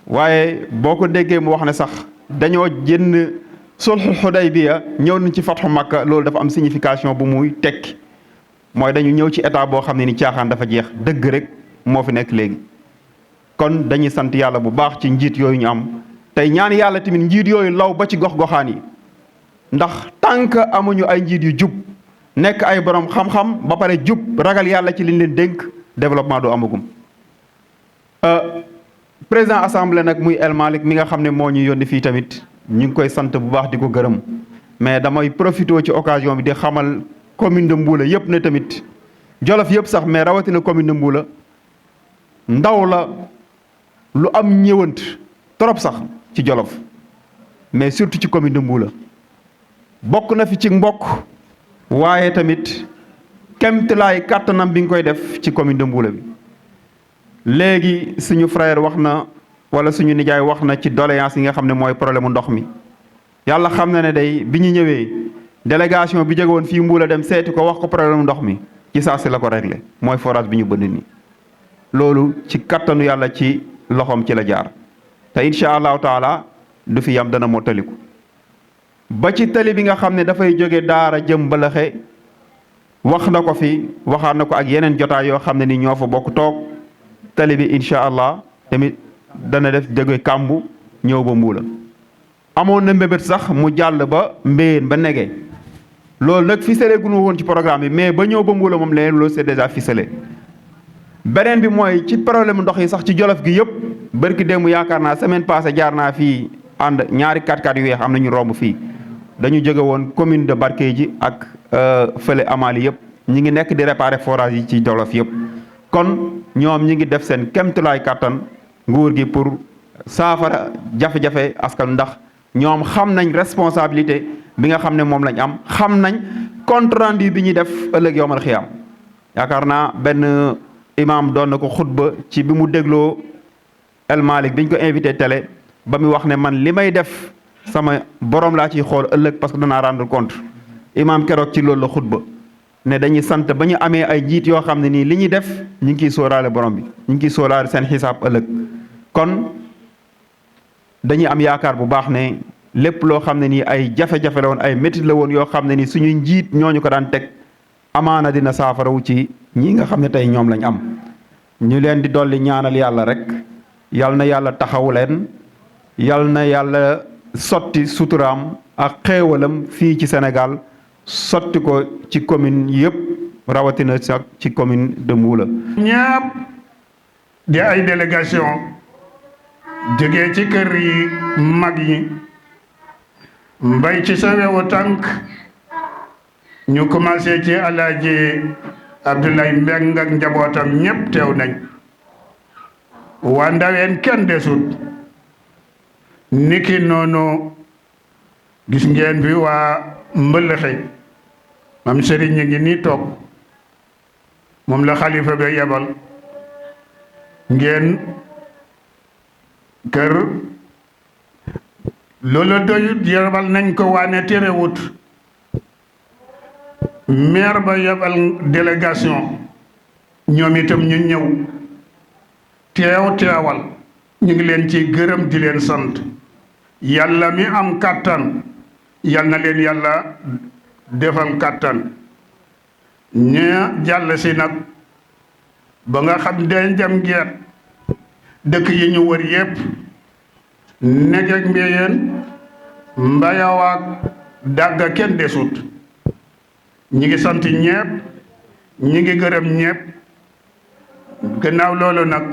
waaye boo ko déggee mu wax ne sax dañoo jënd sulhul Hudaybiya ñëw nañ ci fathu Makka loolu dafa am signification bu muy tekki mooy dañu ñëw ci état boo xam ne ni caaxaan dafa jeex dëgg rek moo fi nekk léegi kon dañuy sant yàlla bu baax ci njiit yooyu ñu am tey ñaan yàlla tamit njiit yooyu law ba ci gox-goxaan yi ndax tant que amuñu ay njiit yu jub nekk ay borom xam-xam ba pare jub ragal yàlla ci liñ leen dénk développement du amagum président assemblée nag muy El Malick mi nga xam ne moo ñu yónni fii tamit ñu ngi koy sant bu baax di ko gërëm mais damay profité ci occasion bi di xamal commune de Mboula yëpp ne tamit Jolof yëpp sax mais rawatina commune de Mboula ndaw la lu am ñëwant trop sax ci Jolof mais surtout ci commune de Mboula bokk na fi ci mbokk waaye tamit kemtalaay kàttanam bi nga koy def ci commune de Mboula bi léegi suñu frère wax na wala suñu nijaay wax na ci doléance yi nga xam ne mooy problème mu ndox mi yàlla xam na ne day bi ñu ñëwee délégation bi jóge woon fii Mboula dem seeti ko wax ko problème ndox mi ci saa si la ko réglé mooy forage bi ñu bënd nii loolu ci kattanu yàlla ci loxoom ci la jaar te incha allahu taala du fi yam dana moo taliku ba ci tali bi nga xam ne dafay jóge daara jëm Mbalaxe wax na ko fi waxaat na ko ak yeneen jotaay yoo xam ne ni ñoo fa bokk toog tali bi incha allah tamit dana def jóge kàmbu ñëw ba Mbuula amoon na mbébét sax mu jàll ba mbéyeen ba nege loolu nag ficelé gu ñu woon ci programme bi mais ba ñëw ba Mbuula moom leneen loolu c'est déjà ficelé beneen bi mooy ci problème ndox yi sax ci Jolof gi yëpp barki démb yaakaar naa semaine passée jaar naa fii ànd ñaari 4x4 yu weex am na ñu romb fii dañu jóge woon commune de Barkédji ak fële Amali yëpp ñi ngi nekk di réparer forage yi ci Jolof yëpp kon ñoom ñi ngi def seen kemtulaay kàttan nguur gi pour saafara jafe-jafe askan ndax ñoom xam nañ responsabilité bi nga xam ne moom lañ am xam nañ compte rendu bi ñuy def ëllëg yowmal xiyaam yaakaar naa benn imam doon na ko xutba ci bi mu dégloo El Malick biñ ko invité télé ba mu wax ne man li may def sama borom laa ciy xool ëllëg parce que danaa rendre compte imam keroog ci loolu la xutba ne dañuy sant ba ñu amee ay njiit yoo xam ne nii li ñuy def ñu ngi ciy sóoraale borom bi ñu ngi ciy sóoraale seen xisaab ëllëg kon dañuy am yaakaar bu baax ne lépp loo xam ne nii ay jafe-jafe la woon ay métit la woon yoo xam ne nii suñuy njiit ñooñu ko daan teg amaana dina saafarawu ci ñi nga xam ne tey ñoom lañ am ñu leen di dolli ñaanal yàlla rek yal na yàlla taxawu leen yal na yàlla sotti suturaam ak xéewalam fii ci Sénégal sotti ko ci commune yëpp rawatina sax ci commune de Mboula. ñëpp di ay délégation jógee ci kër yi mag yi mbay ci sa wewu tànk ñu commencé ci Alaaji Abdoulaye Mbeng ak njabootam ñëpp teew nañ waa Ndaween kenn desut niki noonu gis ngeen fi waa Mbëlëxe mam sëriñ ñi ngi nii toog moom la xalifa ba yebal ngeen kër loola doyut yebal nañ ko waane terewut maire ba yebal délégation ñoom itam ñu ñëw teewal ñu ngi leen ci gërëm di leen sant yàlla mi am kàttan yal na leen yàlla defal kàttan ña jàll si nag ba nga xam den jam geet dëkk yi ñu wër yépp negeeg mbéyeen mbayawaak dàgga kenn desut ñi ngi sant ñépp ñi ngi gërëm ñépp gannaaw loolu nag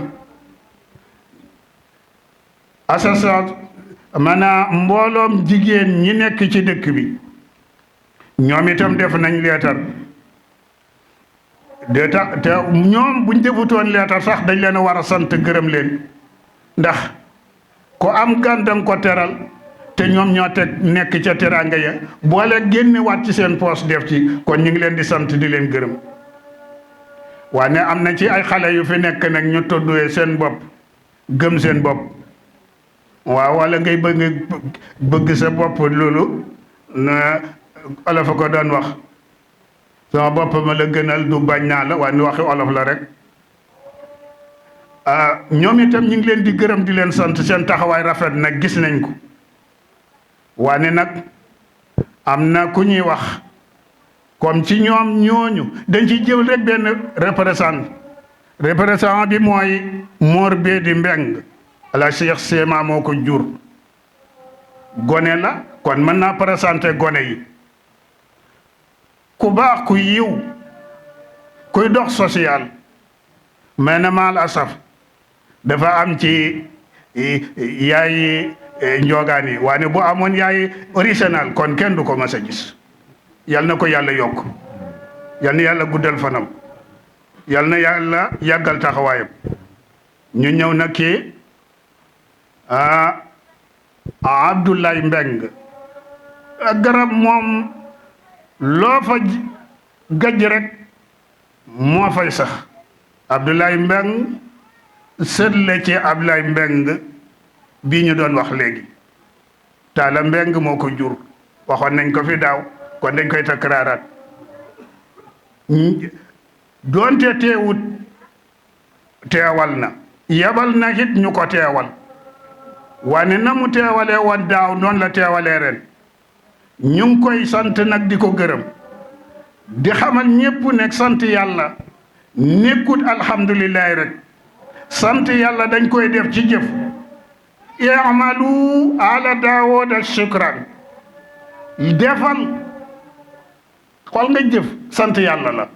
association maanaam mbooloom jigéen ñi nekk ci dëkk bi ñoom itam def nañ leetar de tax te ñoom buñ defutoon leetar sax dañ leen a war a sant gërëm leen ndax ko am gan danga ko teral te ñoom ñoo teg nekk ca teraanga ya boole génne waat ci seen poos def ci kon ñu ngi leen di sant di leen gërëm waaye am na ci ay xale yu fi nekk nag ñu tudduwee seen bopp gëm seen bopp waaw wala ngay bëgg sa bopp loolu na olof a ko doon wax sama bopp ma la gënal du bañ naa la waaye ni waxi olof la rek ñoom itam ñu ngi leen di gërëm di leen sant seen taxawaay rafet nag gis nañ ko waane nag am na ku ñuy wax comme ci ñoom ñooñu dañ ci jël rek benn représentant bi mooy Mor Bédi Mbeng ala Cheikh Sema moo ko jur gone la kon mën naa présenté gone yi ku baax ku yiw kuy dox social mais na maal asaf dafa am ci yaay njoogaan yi waane bu amoon yaay original kon kenn du ko mas a gis yal na ko yàlla yokk yal na yàlla guddal fanam yal na yàlla yàggal taxawaayam ñu ñëw nag kii Abdoulaye Mbeng garab moom loo fa gajj rek moo fay sax Abdoulaye Mbeng sët la ci Abdoulaye Mbeng bii ñu doon wax léegi Taala Mbeng moo ko jur waxoon nañ ko fi daaw kon dañ koy takraaraat doonte teewut teewal na yebal na it ñu ko teewal wane na mu teewalee woon daaw noonu la teewalee ren ñu ngi koy sant nag di ko gërëm di xamal ñépp nekk sant yàlla nekkut alhamdulillahi rek sant yàlla dañ koy def ci jëf i'malu ala daawuda shukran defal xool nga jëf sant yàlla la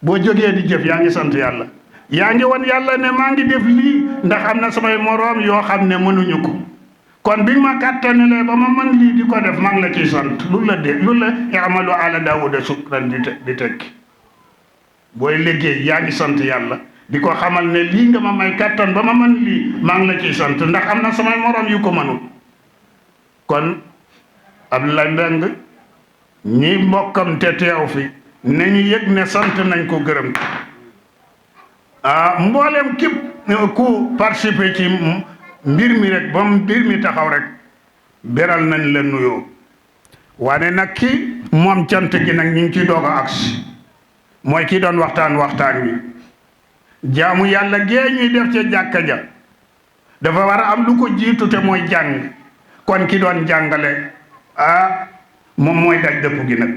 boo jógee di jëf yaa ngi sant yàlla yaa ngi won yàlla ne maa ngi def lii ndax am na samay moroom yoo xam ne mënuñu ko kon bi ma kàttanelee ba ma mën lii di ko def maa ngi la ciy sant lu la i'malu ala daawuda shukran di tekki booy liggéey yaa ngi sant yàlla di ko xamal ne lii nga ma may kàttan ba ma mën lii maa ngi la ciy sant ndax am na samay moroom yu ko mënul kon Abdoulaye Mbeng ñi mbokkam te teew fi nañu yëg ne sant nañ ko gërëm mboolem képp ku participer ci mbir mi rek ba mbir mi taxaw rek beral nañ la nuyoo waane nag ki moom cant gi nag ñu ngi ciy doog a agsi mooy ki doon waxtaan wi jaamu yàlla gee ñuy def ca jàkka ja dafa war a am lu ko jiitu te mooy jàng kon ki doon jàngale moom mooy daj dëpp gi nag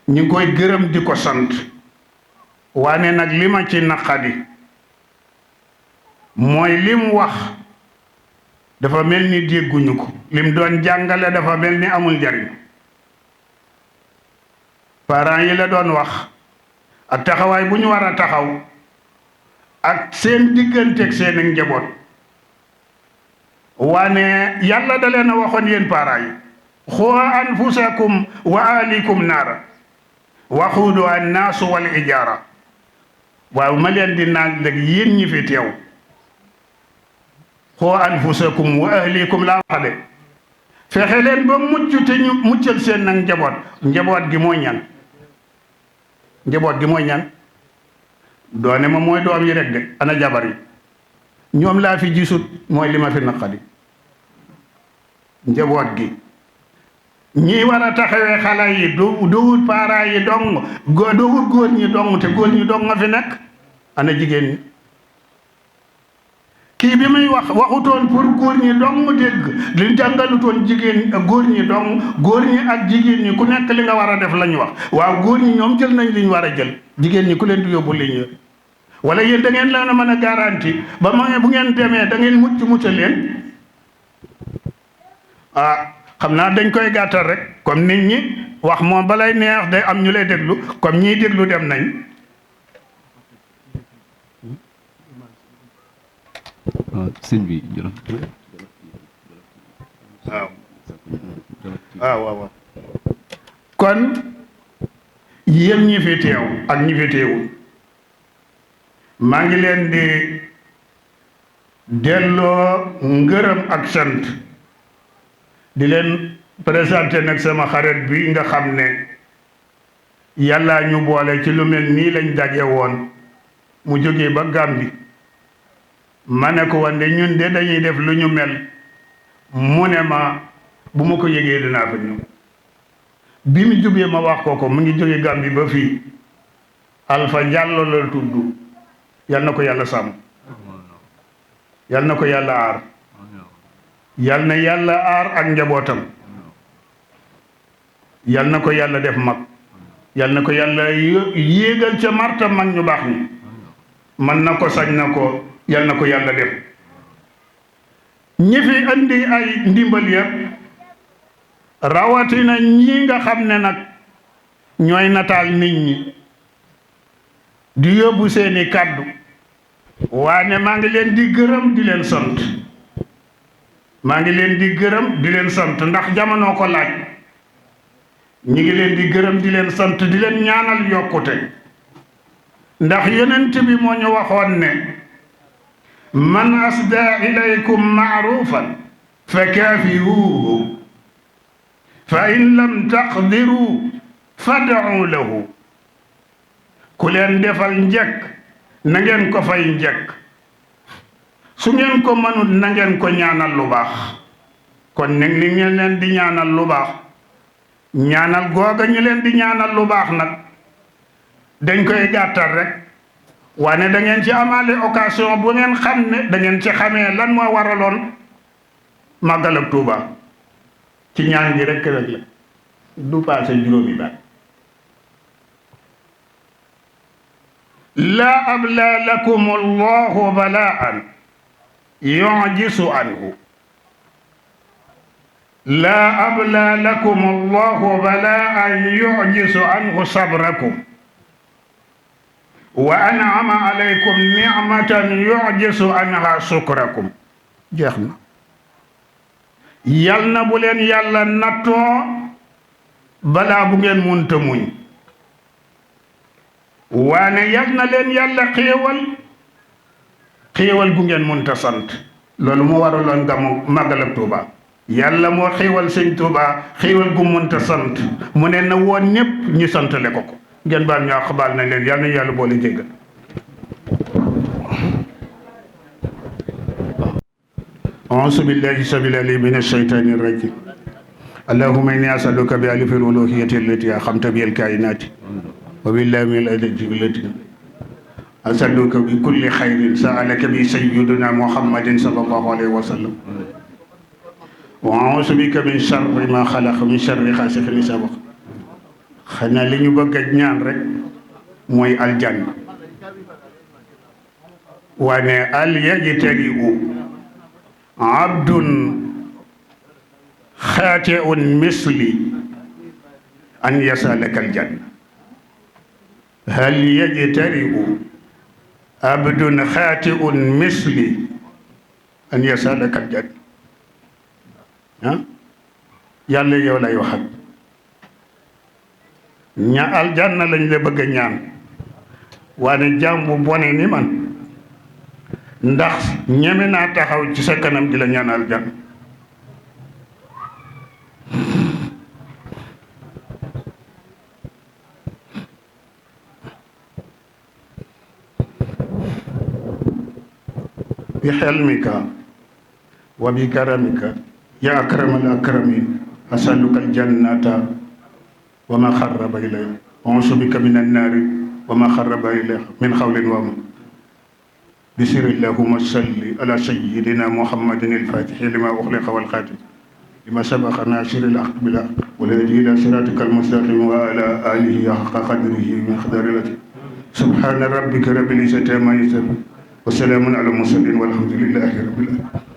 ñu ngi koy gërëm di ko sant waane nag li ma ci naqadi mooy li mu wax dafa mel ni dégguñu ko lim doon jàngale dafa mel ni amul njariñ parents yi la doon wax ak taxawaay bu ñu war a taxaw ak seen digganteeg seen ak njaboot waane yàlla da leen a waxoon yéen parents yi xoo anfusakum wa ahlikum naara waquudu annaasu wal ijaara waaw ma leen di naaj léegi yéen ñi fi teew xoo anfusakum wa ahlikum laa wax de fexe leen ba mucc te ñu muccal seen nag njaboot gi mooy ñan njaboot gi mooy ñan doone ma mooy doom yi rek de ana jabar yi ñoom laa fi gisut mooy li ma fi naqadi njaboot gi ñi war a taxawee xale yi duwut parents yi dong duwut góor ñi dong te góor ñi dong nga fi nekk ana jigéen ñi kii bi muy waxutoon pour góor ñi dong dégg li jàngalutoon jigéen góor ñi dong góor ñi ak jigéen ñi ku nekk li nga war a def lañu wax waaw góor ñi ñoom jël nañ li ñu war a jël jigéen ñi ku leen di yóbbu li ñu wala yéen da ngeen leen a mën a garanti ba ma bu ngeen demee da ngeen mucc leen xam naa dañ koy gàttal rek comme nit ñi wax moom balay neex day am ñu lay déglu comme ñiy déglu dem nañ sëñ bi waaw kon yéen ñi fi teew ak ñi fi teewul maa ngi leen di delloo ngërëm ak sant di leen présenté nag sama xarit bi nga xam ne yàlla ñu boole ci lu mel nii lañ daje woon mu jógee ba Gàmbi ma ne ko wande ñun de dañuy def lu ñu mel mu ne ma bu ma ko yëgee dinaa fa ñëw bi mu jubee ma wax ko mu ngi jóge Gàmbi ba fii Alpha Diallo la tudd yal na ko yàlla sàmm yal na ko yàlla aar yal na yàlla aar ak njabootam yal na ko yàlla def mag yal na ko yàlla yéegal ca marta mag ñu baax ni man na ko sañ na ko yal na ko yàlla def ñi fi andi ay ndimbal yëpp rawatina ñi nga xam ne nag ñooy nataal nit ñi di yóbbu seeni kàddu waane maa ngi leen di gërëm di leen sant maa ngi leen di gërëm di leen sant ndax jamono ko laaj ñi ngi leen di gërëm di leen sant di leen ñaanal yokkute ndax yonent bi moo ñu waxoon ne man asda ilaykum maarufan fa kaafiruuhu fa in lam taqdiru fad'u lahu ku leen defal njëkk na ngeen ko fay njëkk su ngeen ko mënut na ngeen ko ñaanal lu baax kon nag ni ngeen leen di ñaanal lu baax ñaanal googa ñu leen di ñaanal lu baax nag dañ koy gàttal rek wane da ngeen ci amaale occasion bu ngeen xam ne da ngeen ci xamee lan moo waraloon màggal ak Tuuba ci ñaan gi rek la du paase juróomi baat laa abla lakum allahu balaan yujisu anhu laa abla lakum allahu balaan yujisu anhu sabrakum wa an'ama alaykum nicmatan yujisu anha sukrakum jeex na yal na bu leen yàlla nattoo balaa bu ngeen munta muñ waane yal na leen yàlla xéewal gu ngeen munta sant loolu moo waraloon gamu màggal ak Tuuba yàlla moo xéewal sëñ Tuuba xéewal gu munta sant mu ne na woon ñépp ñu santale ko ko ngeen baal ñoo xabaal nañ leen yal na yàlla boole jéggal أعوذ بالله السميع العليم من الشيطان الرجيم اللهم إني أسألك بألف الألوهية التي أقمت بها الكائنات وبالله من الأدب التي أسألك بكل خير سألك به سيدنا محمد صلى الله عليه وسلم وأعوذ بك من شر ما خلق من شر غاسق إذا وقب xanaa li ñu bëgg a ñaan rek mooy aljanna wane al yajtari'u abdun xaati'un misli an yasalaka aljanna hal yajtari'u abdun xaati'un misli an yasalaka aljanna yàlla yow lay waxat ña aljanna lañ la bëgg a ñaan waane jaam bu bone ni man ndax ñeme naa taxaw ci sa kanam di la ñaan aljanna bi xelmika wa bi karamika ya akramal akramin asaluka aljannata wa ma xarraba ilayha a'uuzu bika min annaari wa ma xarraba ilayha min xawlin wa amal bisir allahumma salli ala sayyidina muhammadin al-faatihi lima uxliqa wal xaatim lima sabaqa naasiri al-haqq bil haqq wal haadi ila siraatika al-mustaqim wa ala aalihi haqqa qadrihi wa miqdaarihi al-aziim subhaana rabbika rabbil izzati ammaa yasifuun wa salaamun ala al-mursaliin walhamdulillahi rabbil aalamiin